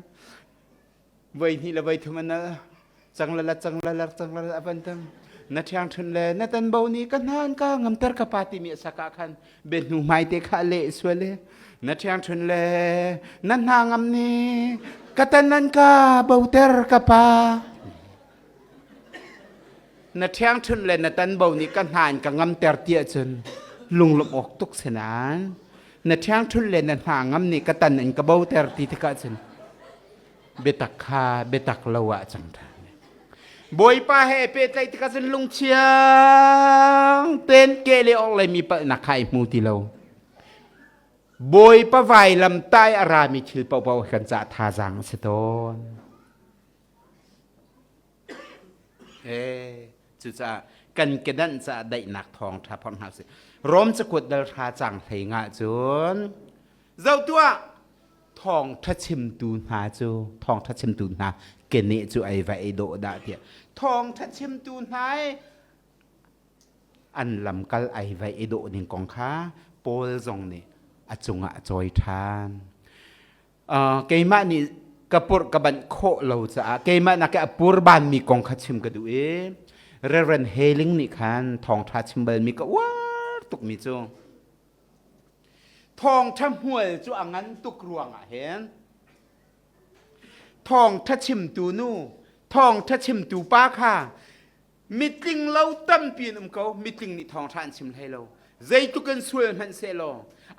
Voi hnih le voi thum a nal. Cang la la cang la la cang la la a van tam. Na ṭhiangṭhunh le na tanbo nih ka hna an ka ngamter ka pa timi a sak ah khan biahnu hmai te kha a leh sual i na ṭhiangṭhunh le na hna ngam nih ka tan an ka boter ka pa. Na ṭhiangṭhunh le na tanbo nih ka hna in ka ngamter ti ahcun lunglawmh awk tuk si nain na ṭhiangṭhunh le na hna ngam nih ka tan in ka boter ti tikah cun biatak kha biatak lo ah cang ṭhan. Bawipa he pehtlaih tikah cun lungthiang tein ke le awk le mi palhnak kha i hmu ti lo. Bawipa vailam tai a rami thil paohpaoh kan cah thazaang a si tawn. Ee, cucaah kan kedanh caah daihnak thawngṭha phorh hna usih. Rom cakuat dal hra cang hlei nga cun zoh tuah thawngṭha chimtu hna cu thawngṭha chimtu hna keneh cu ei va ei dawh dah tiah thawngṭha chimtu hna i an lamkal ai va i dawh ning kong kha Paul zong nih a cungah a cawi ṭhan. Keimah nih ka purh ka banh khawh lo caah keimah nak a purbanmi kong kha chim ka duh i Reverend Heling nih khan thawngṭha chim balmi ka uar tukmi cu thawngṭha hmual cu a ngan tuk ruangah hin thawngṭha chimtu nu thawngṭha chimtu pa kha Mitling lo tampi an um ko. Mitling nih thawngṭha an chim hlei lo. Zeitluk in sual hmanh sehlaw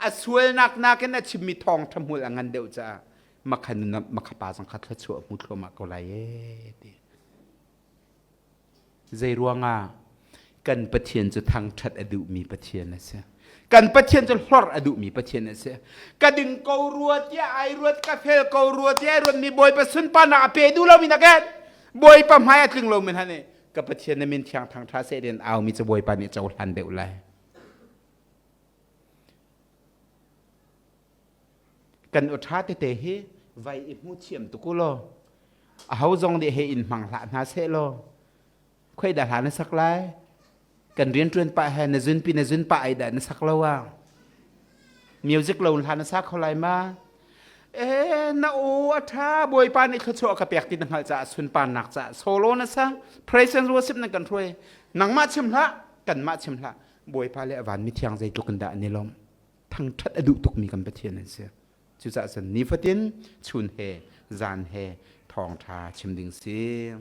a sualnak nakin a chimmi thawngṭha hmul a ngan deuh caah makha nun makha pa zong kha thluachuah hmu thluahmah ko lai ee ti. Zei ruangah kan Pathian cu thangṭhat a duhmi Pathian a si. Kan Pathian cu hlorh a duhmi Pathian a si. Ka ding ko rua tiah ai ruat, ka fel ko rua tiah ai ruatmi Bawipa sunparnak a pe duh lomi nakin Bawipa hmai a tling lomi hna nih ka Pathian na min thiang thang ṭha seh rian aumi cu Bawipa nih cohlan deuh lai. Kan aw ṭha tete hi vai i hmu thiam tuk u law aho zong nih he in hmang hlah hna seh law khoi dah hla na sak lai kan rianṭuan pah he na zunpi na zun pah ai dah na sak lo ah music lo hla na sa kho lai ma eh na aw a ṭha bawipa nih thluachuah ka pek ti na hngalh caah sunparnak caah solo na sa praise and worship na kan hruai nangmah chim hlah kanmah chim hlah. Bawipa le a van mithiang zeitluk in dah an i lawmh. Thangṭhat a duh tukmi kan Pathian an si. Cucaah cun nifatin chun he zan he thawngṭha chim ding si.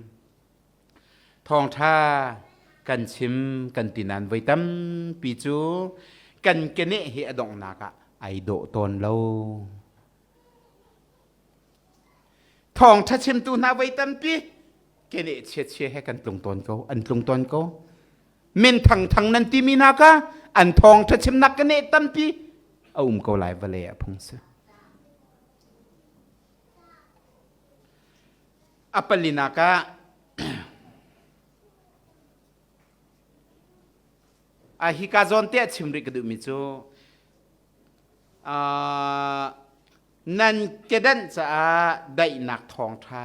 Thawngṭha kan chim kan ti nain voi tampi cu kan keneh hi a donghnak ah ai dawh tawn lo. Thawngṭha chimtu hna voi tampi keneh chiachia he kan tlung tawn ko, an tlung tawn ko. Min thangthang nan timi hna kha an thawngṭha chimnak keneh tampi a um ko lai vawlei ah phung si. A palinak ah a hika zawn te a chim rih ka duhmi cu nan kedanh caah daihnak thawngṭha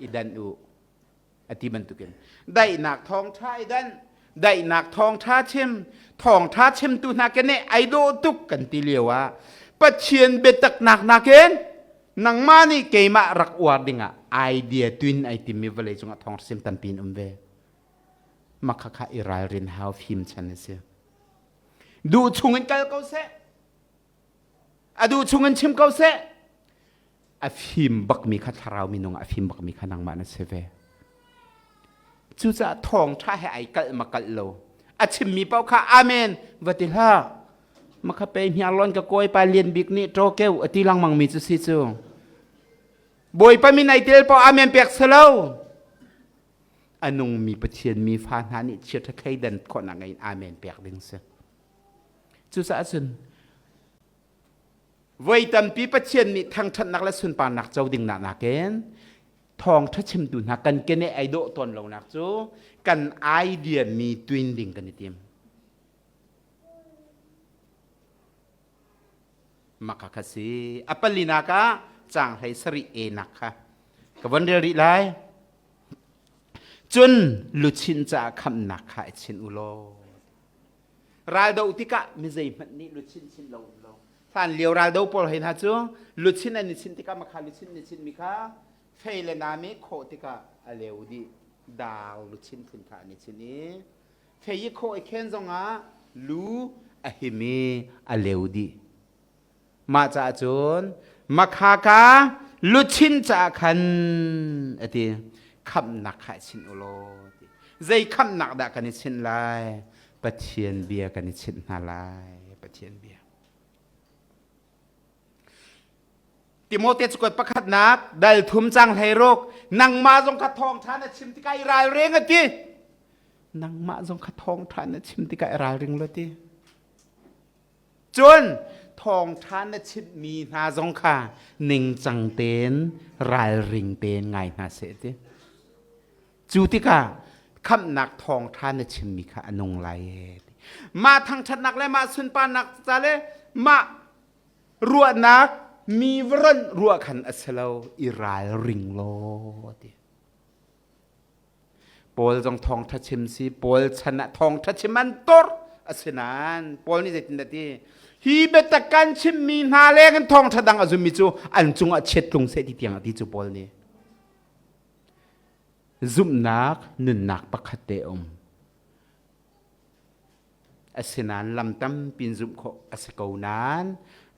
i danh u a ti bantukin daihnak thawngṭha i danh daihnak thawngṭha chim thawngṭha chimtu hna keneh ai dawh tuk kan ti lio ah Pathian biataknak nakin nangmah nih keimah rak uar dingah idea tuin ai timmi vawlei cungah thawngṭha chim tampi in um ve makhakha i ralrin hau fim chan a si duh chungin kal ko seh a duh chungin chim ko seh a fim bakmi kha thlarau minung a fim bakmi kha nangmah na si ve cucaah thawngṭha he ai kalh ma kalh lo a chimmi paoh kha amen va ti hlah makha pe hniarlawn ka kawi pa lian bik nih ṭawkeu a ti lengmang mi cu si cu bawipa min ai tel paoh amen pek selo a nungmi pathian mi fa hna nih chiaṭha thleidan khawhnak ngei in amen pek ding si cucaah cun Voi tampi Pathian nih thangṭhatnak le sunparnak co ding nak nakin thawngṭha chimtu hna kan kene ai dawh tawn lonak cu kan idea mi tuin ding kan i tim. Maka kha si. A palinak ah caang hlei sarih e nak kha ka von rel rih lai. Cun luchin caah khamhnak kha i chin u law. Raldo tikah mi zeihmanh nih luchin chin lo um lo. Hlan lio raldo pawl hei hna cu luchin an i chinh tikah makha luchin an i chinmi kha fei le nam i khawh tikah a leu dih. Dar luchin phun kha an i chinh i fei i khawh i khen zongah lu a him i a leu dih. Mah caah cun makha ka luchin caah khan a ti khamhnak kha i chinh u law ti. Zei khamhnak dah kan i chinh lai? Pathian bia kan i chinh hna lai. Pathian bia. Timote cakuat pakhatnak dal thum cang hlei ruk nangmah zong kha thawngṭha na chim tikah i ralring a ti. Nangmah zong kha thawngṭha na chim tikah i ralring law ti. Cun thawngṭha na chimhmi hna zong kha ningcang tein ralring tein ngai hna seh ti. Cu tikah khamhnak thawngṭha na chimmi kha a nung lai e. Mah thangṭhatnak le mah sunparnak ca le mah ruahnak mi va ruah khan a si lo i ralring law ti. Paul zong thawngṭha chim si Paul chan ah thawngṭha chim an tor asinain Paul nih zeitindah ti hi biatak kan chimmi hna leng in thawngṭha dang a zummi cu an cungah chiat tlung seh ti tiang a ti cu Paul nih zumhnak nunnak pakhat te um Asinain lam tampi in zumh khawh a si ko nain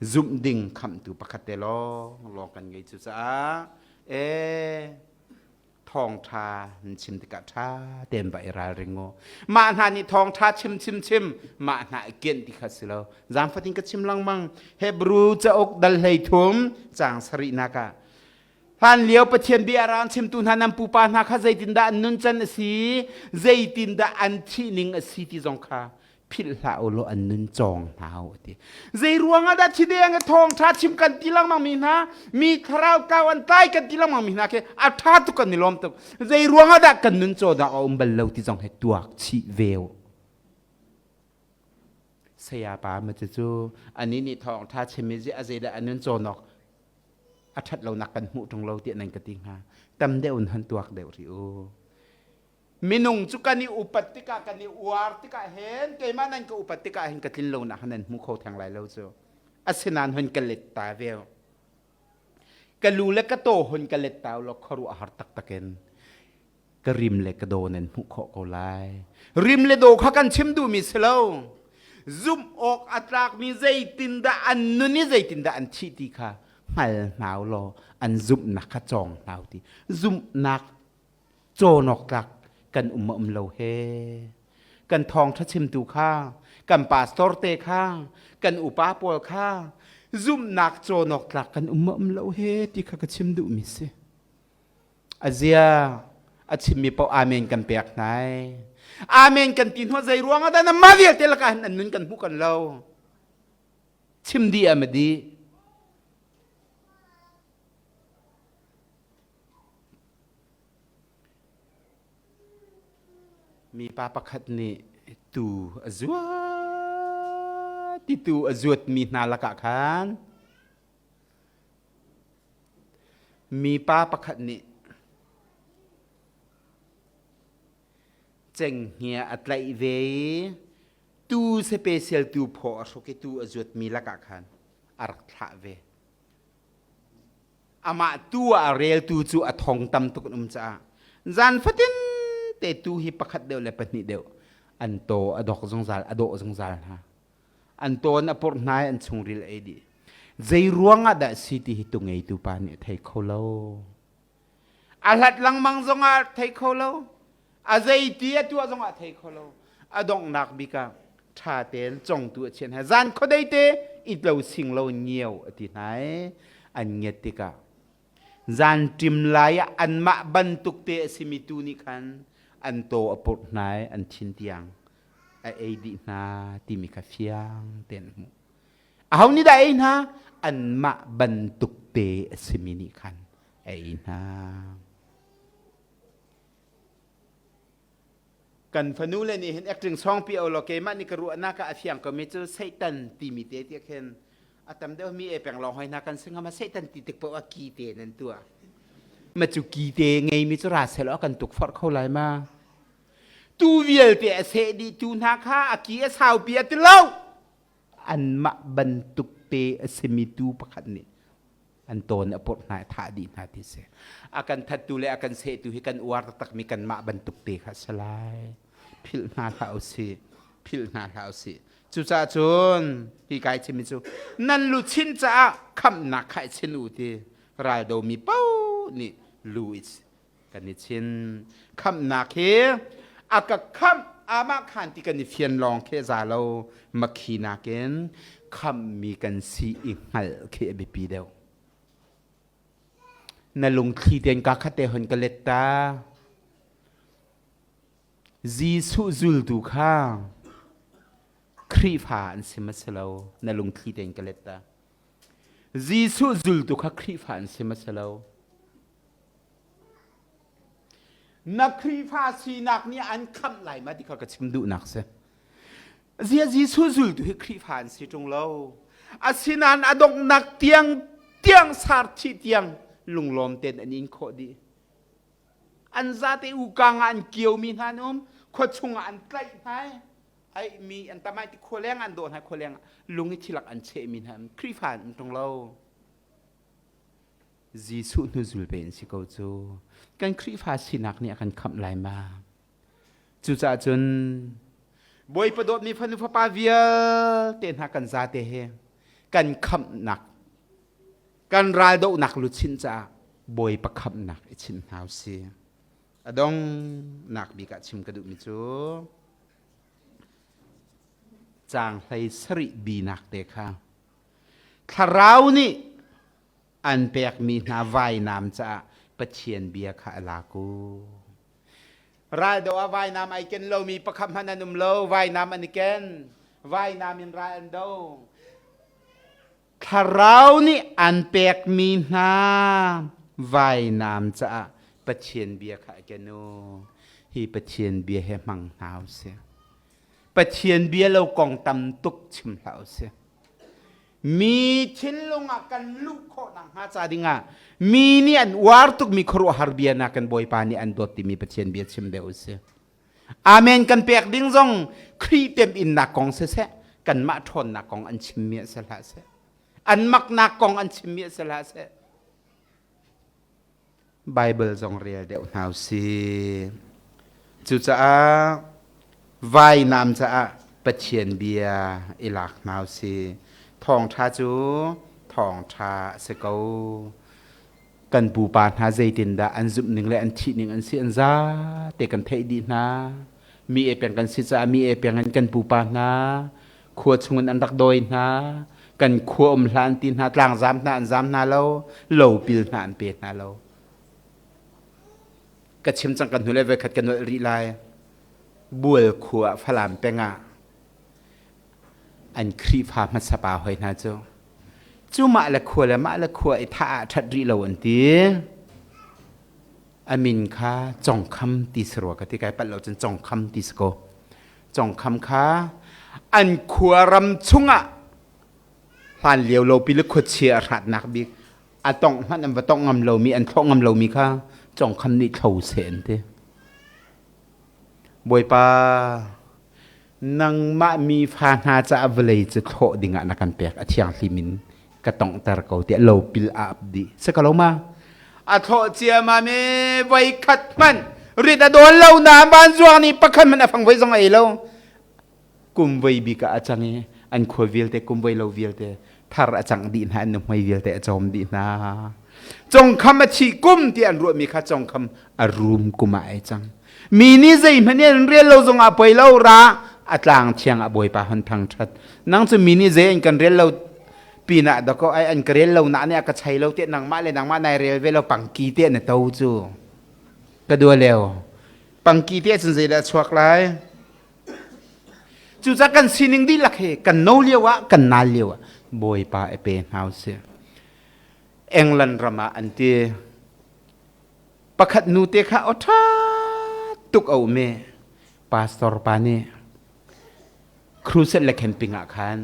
zumh ding khamhtu pakhat te lawng lawng kan ngei cucaah ee thawngṭha nan chim tikah ṭha tein va i ralring u. Mah hna nih thawngṭha chim chim chim mah hna i kianh ti kha si lo. Zaangfatin ka chim lengmang. Hebrew cauk dal hlei thum caang sarihnak ah Hlan lio Pathian bia ra an chimtu hna nan pupa hna kha zeitindah an nuncan a si, zeitindah an thih ning a si ti zong kha philh hlah u law an nun cawng hna u a ti. Zei ruang ah dah thi deng i thawngṭha chim kan ti lengmang mi hna, mi thlarau kau an tlai kan ti lengmang mi hna khi a ṭha tuk kan i lawm tuk. Zei ruang ah dah kan nun caw dah a um bal lo ti zong hi tuak chih ve u. Saya pa ma cu anih nih thawngṭha chim i a zeidah a nun cawnawk a ṭhat lonak kan hmuh ṭung lo tiah nan ka ti hnga tam deuh in han tuak deuh rih u minung cu kan i upat tikah kan i uar tikah hin keimah nan ka upat tikah hin ka tlin lonak han nan hmu kho theng lai lo cu asinain hun ka let ta ve ka lu le ka taw hun ka let ta lo khuaruah har taktak in ka rim le ka daw nan hmuh khawh ko lai rim le daw kha kan chim duhmi si lo. Zumh awk a tlakmi zeitindah an nun i zeitindah an thih ti kha hngal hna u law an zumhnak kha cawng hna u ti. Zumhnak cawn awk tlak kan um a um lo he. Kan thawngṭha chimtu kha, kan pastor te kha, kan upa pawl kha zumhnak cawn awk tlak kan um a um lo he ti kha ka chim duhmi si. A zia a chimmi paoh amen kan pek hna ai. Amen kan ti hnu zei ruang ah dah mah vialte lakah hin an nun kan hmuh kan lo. Chim dih a ma dih. Mipa pakhat nih tuu a zuat ti tuu a zuatmi hna lakah khan Mipa pakhat nih cenghngia a tlaih ve i tuu special tuu phaw a hruk i tuu a zuatmi lakah khan a rak thlah ve. Amah tuu ah a reltu cu a thong tam tuk an um caah zan fatin te tuu hi pakhat deuh le pahnih deuh an taw a dok zungzal a dawh zungzal hna. An tawn a purh hna i an chungril a ei dih. Zei ruang ah dah si ti hi tu ngeitu pa nih a thei kho lo. A hlat lengmang zongah a thei kho lo. A zei ti a tuah zongah a thei kho lo. A donghnak bik ah ṭha tein congtu a chiah hna. Zan khuadei te it lo sing lo ngiau a ti hna i an ngiat tikah zan ṭim lai ah anmah bantuk te a simi tu nih khan an taw a purh hna i an thin tiang a ei dih hna timi kha fiang tein a hmuh. Aho nih dah ei hna? Anmah bantuk te a simi nih khan a ei hna. Kan fanu le nih hin acting song pi o lo keimah nih ka ruahnak ah a fiang ko mi cu Satan timi te tiah khin a tam deuh mi e peng lawng hoi hna kan singam a Satan ti tik paoh ah ki te nan tuah. Ma cu ki te ngei mi cu ra sel kan tuk forh kho lai ma. Tu vialte a seh dih tu hna kha a ki a saupi a ti lo. Anmah bantuk te a simi tu pakhat nih an tawn a purh hna i thah dih hna ti si. A kan thattu le a kan sehtu hi kan uar taktakmi kanmah bantuk te kha a si lai. Philh hna hlah usih. Philh hna hlah usih. Cucaah cun hi kai chimmi cu nan luchin caah khamhnak kha i chin u ti raldomi paoh nih lu i kan i chin khamhnak hi a ka khamh amah khan ti kan i fian lawng khi za lo makhi nakin khamhmi kan si i hngalh khi a biapi deuh na lungthli tein ka khat te hon ka let ta Jesuh zultu kha Khrihfa an si ma si lo na lungthli tein ka let ta Jesuh zultu kha Khrihfa an si ma si lo Na Khrihfa sinak nih an khamh lai ma ti kha ka chim duhnak si. Zia Jesuh zultu hi Khrihfa an si ṭung lo. Asinain a donghnak tiang tiang sarthih tiang lunglawm tein an in khawh dih. An zate ukang ah an kiomi hna an um, khua chungah an tlaih hna ai mi an tamai ti khua leng an dawh hna khua leng lung i thilak an chehmi hna Khrihfa an um ṭung lo. Jesuh hnuzul ve in si ko cu. Kan Khrihfa sinak nih a kan khamh lai ma? Cucaah cun Bawipa dawtmi fanu fapa vialte hna kan zate he kan khamhnak kan raldohnak luchin caah Bawipa khamhnak i chinh hna usih. A dongnak bik ah chim ka duhmi cu caang hlei sarih binak te kha Thlarau nih an pekmi hna vainam caah Pathian bia kha a lak u. Raldo ah vainam ai ken lomi pakhat hmanh an um lo. Vainam an i ken. Vainam in ral an do. Thlarau nih an pekmi hna vainam caah Pathian bia kha a ken u. Hi Pathian bia he hmang hna u sih. Pathian bia lo kong tam tuk chim hlah u sih. Mi thinlung ah kan luh khawh nakhnga ca dingah mi nih an uar tukmi khuaruahhar bia na kan Bawipa nih an dawt timi Pathian bia chim deuh u sih. Amen kan pek ding zong Khrih temhinnak kong siseh kanmah ṭhawnnak kong an chimmi a si hlah seh. An maknak kong an chimmi a si hlah seh. Bible zong rel deuh hna usih. Cucaah vainam caah Pathian bia i lak hna usih. Thawngṭha cu thawngṭha a si ko. Kan pupa hna zeitindah an zumh ning le an thih ning an si an zate kan theih dih hna. Mi e peng kan si caah mi e peng in kan pupa hna khua chungin an rak dawi hna. Kan khua um hlah an ti hna, tlangzam hna an zam hna lo, lopil hna an pe hna lo. Ka chim cang kan hnu le voikhat ka nolh rih lai. Bual khua Falam peng ah an Khrihfa hmasa pa hoi hna cu cu mah le khua le mah le khua i thah ah ṭhat rih lo an ti. A min kha Congkham ti si rua ka ti kai palh lo cun Congkham ti si ko. Congkham kha an khua ram chungah hlan lio lopi le khuachia a hratnak bik a tongh hmanh an va tongh ngam lomi an thlawh ngam lomi kha Congkham nih thlo seh an ti. Bawipa, nangmah mi fa hna caah vawlei cu thlawh dingah na kan pek a thianghlim in ka tonghter ko tiah lopil a ap dih. Si ko lo ma? A thlawh ciammam i voi khat hmanh rit a dawn lo na vanzuang nih pakhat hmanh a fang voi zong a ei lo. Kum voi bik ah a cang i an khua vialte kum voi lo vialte thar a cangh dih hna an nuhmei vialte a cawm dih hna. Congkham a thih kum ti an ruahmi kha congkham a rum kum ah ai cang. Mi nih zeihmanh in an rel lo zongah poi lo ra a tlang thiang ah Bawipa hon thangṭhat. Nang cu mi nih zei an kan rel lo pinah dakaw ai an ka rel lo na nih a ka chei lo tiah nangmah le nangmah nai rel ve lo pangki te na to cu. Ka dua leo. Pangki te cun zeidah chuak lai? Cucaah kan sining dihlak he kan no lio ah kan nal lio ah Bawipa i pe hna usih. England ram ah an ti. Pakhat nu te kha aw ṭha tuk a um i pastor pa nih crusade le camping ah khan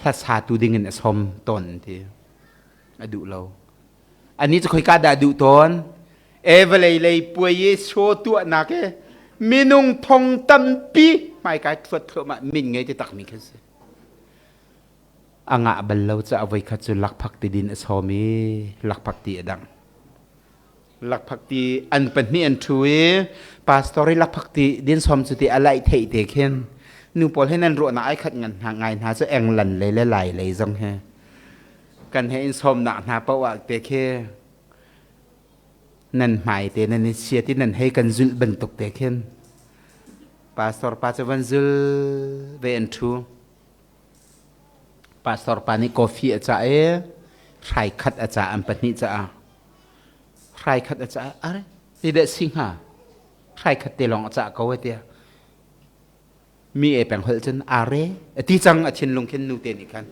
hlasatu ding in a sawm tawn an ti. A duh lo. Anih cu khoika dah a duh tawn? E vawlei lei puai i show tuahnak i minung thong tampi hmaikai thuat thluahmah min ngei ti takmi khi si. A ngah bal lo caah voikhat cu lakphak ti din a sawm i lakphak ti a dangh. Lakphak ti an pahnih an ṭhu i pastor i lakphak ti din sawm cu ti a laih theih te khin nu pawl he nan ruahnak ai khat ngan hna ngai hna cu England lei le Lai lei zong he kan he in sawmnak hna paoh ah te khi nan hmai te nan i chia ti nan hei kan zulh bantuk te khin pastor pa cu van zul ve an ṭhu. Pastor pa nih coffee a cah i hrai khat a cah an pahnih caah. Hrai khat a cah are ti deh si hnga hrai khat te lawng a cah ko e tiah mi e peng holh cun are a ti cang a thinlung khin nu te nih khan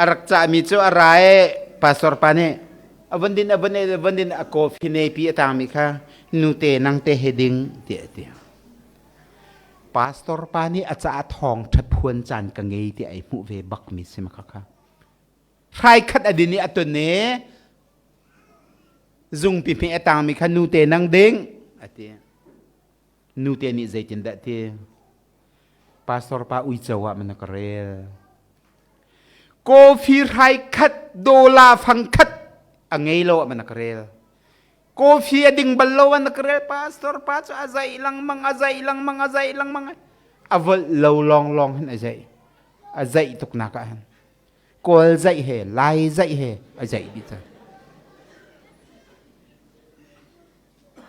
a rak cahmi cu a ra i pastor pa nih a von din a von a von din a coffee ne pi a tangmi kha nu te nang te he ding tiah a ti. Pastor pa nih a caah thawngṭha phuan caan ka ngei ti ai hmuh ve bakmi si ma khakha. Hrai khat a din i a ton i zungpi hme a tangmi kha nute nang ding a ti. Nute nih zeitindah ti? Pastor pa uico ah man ka rel. Coffee hrai khat dola fang khat a ngei lo ah man ka rel. Coffee a ding bal lo an ka rel pastor pa cu a zaih lengmang a zaih lengmang a zaih lengmang a volh lo lawng lawng hin a zaih a zaih tuk nak ah hin kawl zaih he lai zaih he a zaih dih cang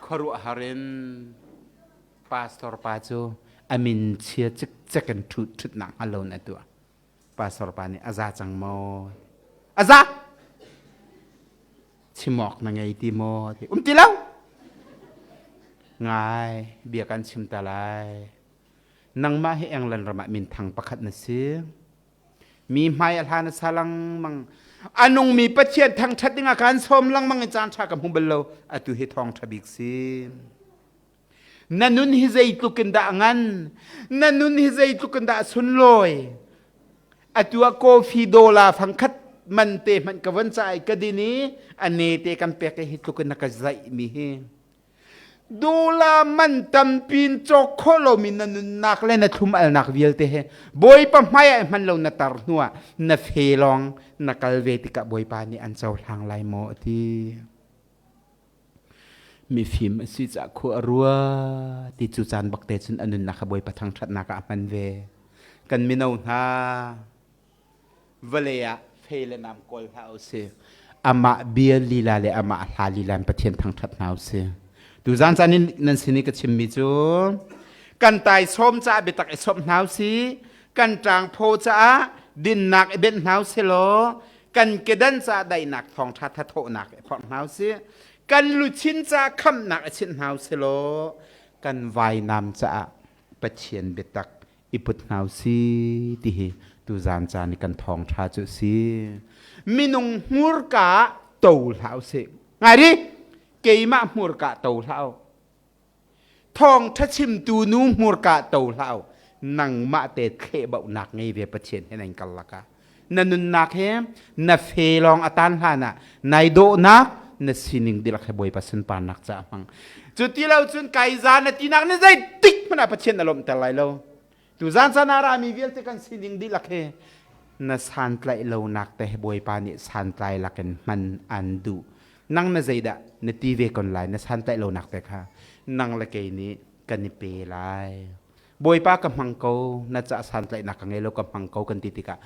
khuaruahhar in pastor pa cu a min chia cikcek in ṭhut ṭhutnak hngal lo in a tuah pastor pa nih a za cang maw a za Chim awk na ngei ti maw? Ti um ti lo. Ngai, bia kan chim ta lai. Nangmah hi England ram ah minthang pakhat na si. Mi hmai a hlan a sa lengmang. A nungmi Pathian thangṭhat dingah kaan sawm lengmang i caan ṭha ka hmu bal lo. Atu hi thawngṭha bik si. Na nun hi zeitluk in dah a ngan? Na nun hi zeitluk in dah a sunlawi? Atu ah coffee dollar fangkhat man te hmanh ka von ca i ka din i a ne te kan pek i hi tluk in na ka zaih mi hi. Dollar man tampi in cawk khawh lomi na nunnak le na thlum alnak vialte he Bawipa hmai ah hman lo na tar hnu ah na fe lawng na kal ve tikah Bawipa nih an cohlang lai maw a ti. Mifim a si caah khua a rua ti cu caan bak te cun a nunnak kha Bawipa thangṭhatnak ah a hman ve. Kan mino hna vawlei ah fei le nam kawl hlah u sih. Amah bia lila le amah hla lila in Pathian thangṭhat hna u sih. Tuzan caan in nan sin i ka chimmi cu kan taisawm caah biatak i sawmh hna u sih, kan ṭangphaw caah dinnak i benh hna u sih law kan kedan caah daihnak thawngṭha thathawhnak i phorh hna u sih. Kan luchin caah khamhnak i chinh hna u sih law kan vainam caah Pathian biatak i put hna u si ti hi tuzan caan i kan thawngṭha cu a si. Minung hmurka ah to hlah u sih. Ngai ri, keimah hmurka to hlah u. Thawngṭha chimtu nu hmurka to hlah u. Nangmah te thlehbauhnak ngei ve Pathian he nan kal lakah. Na nunnak he na fe lawng a tan hlan ah nai dawhnak na sining dihlak he Bawipa sunparnak caah hmang. Cu ti lo cun kai za na tinak ni zeitik hmanh ah Pathian na lawmhter lai lo. Tu zan caan ah rami vialte kan sining dihlak he na santlaih lonak te he Bawipa nih santlai lakin hman an duh. Nang na zeidah na ti ve kon lai na santlaih lonak te kha nang le kei nih kan i pe lai. Bawipa ka hmang ko na ca santlaihnak ka ngei lo ka hmang ko kan ti tikah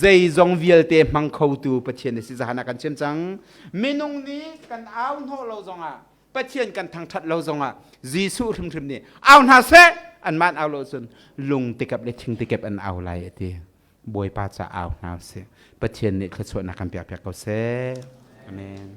zeizong vialte hmang khotu Pathian na si zahan ah kan chim cang minung nih kan au hnawh lo zongah Pathian kan thangṭhat lo zongah Jesuh hrimhrim nih au hna seh anmah an au lo cun lung tikep le thing tikep an au lai a ti Bawipa ca au hna sih Pathian nih thluachuahnak kan pek piak ko seh Amen.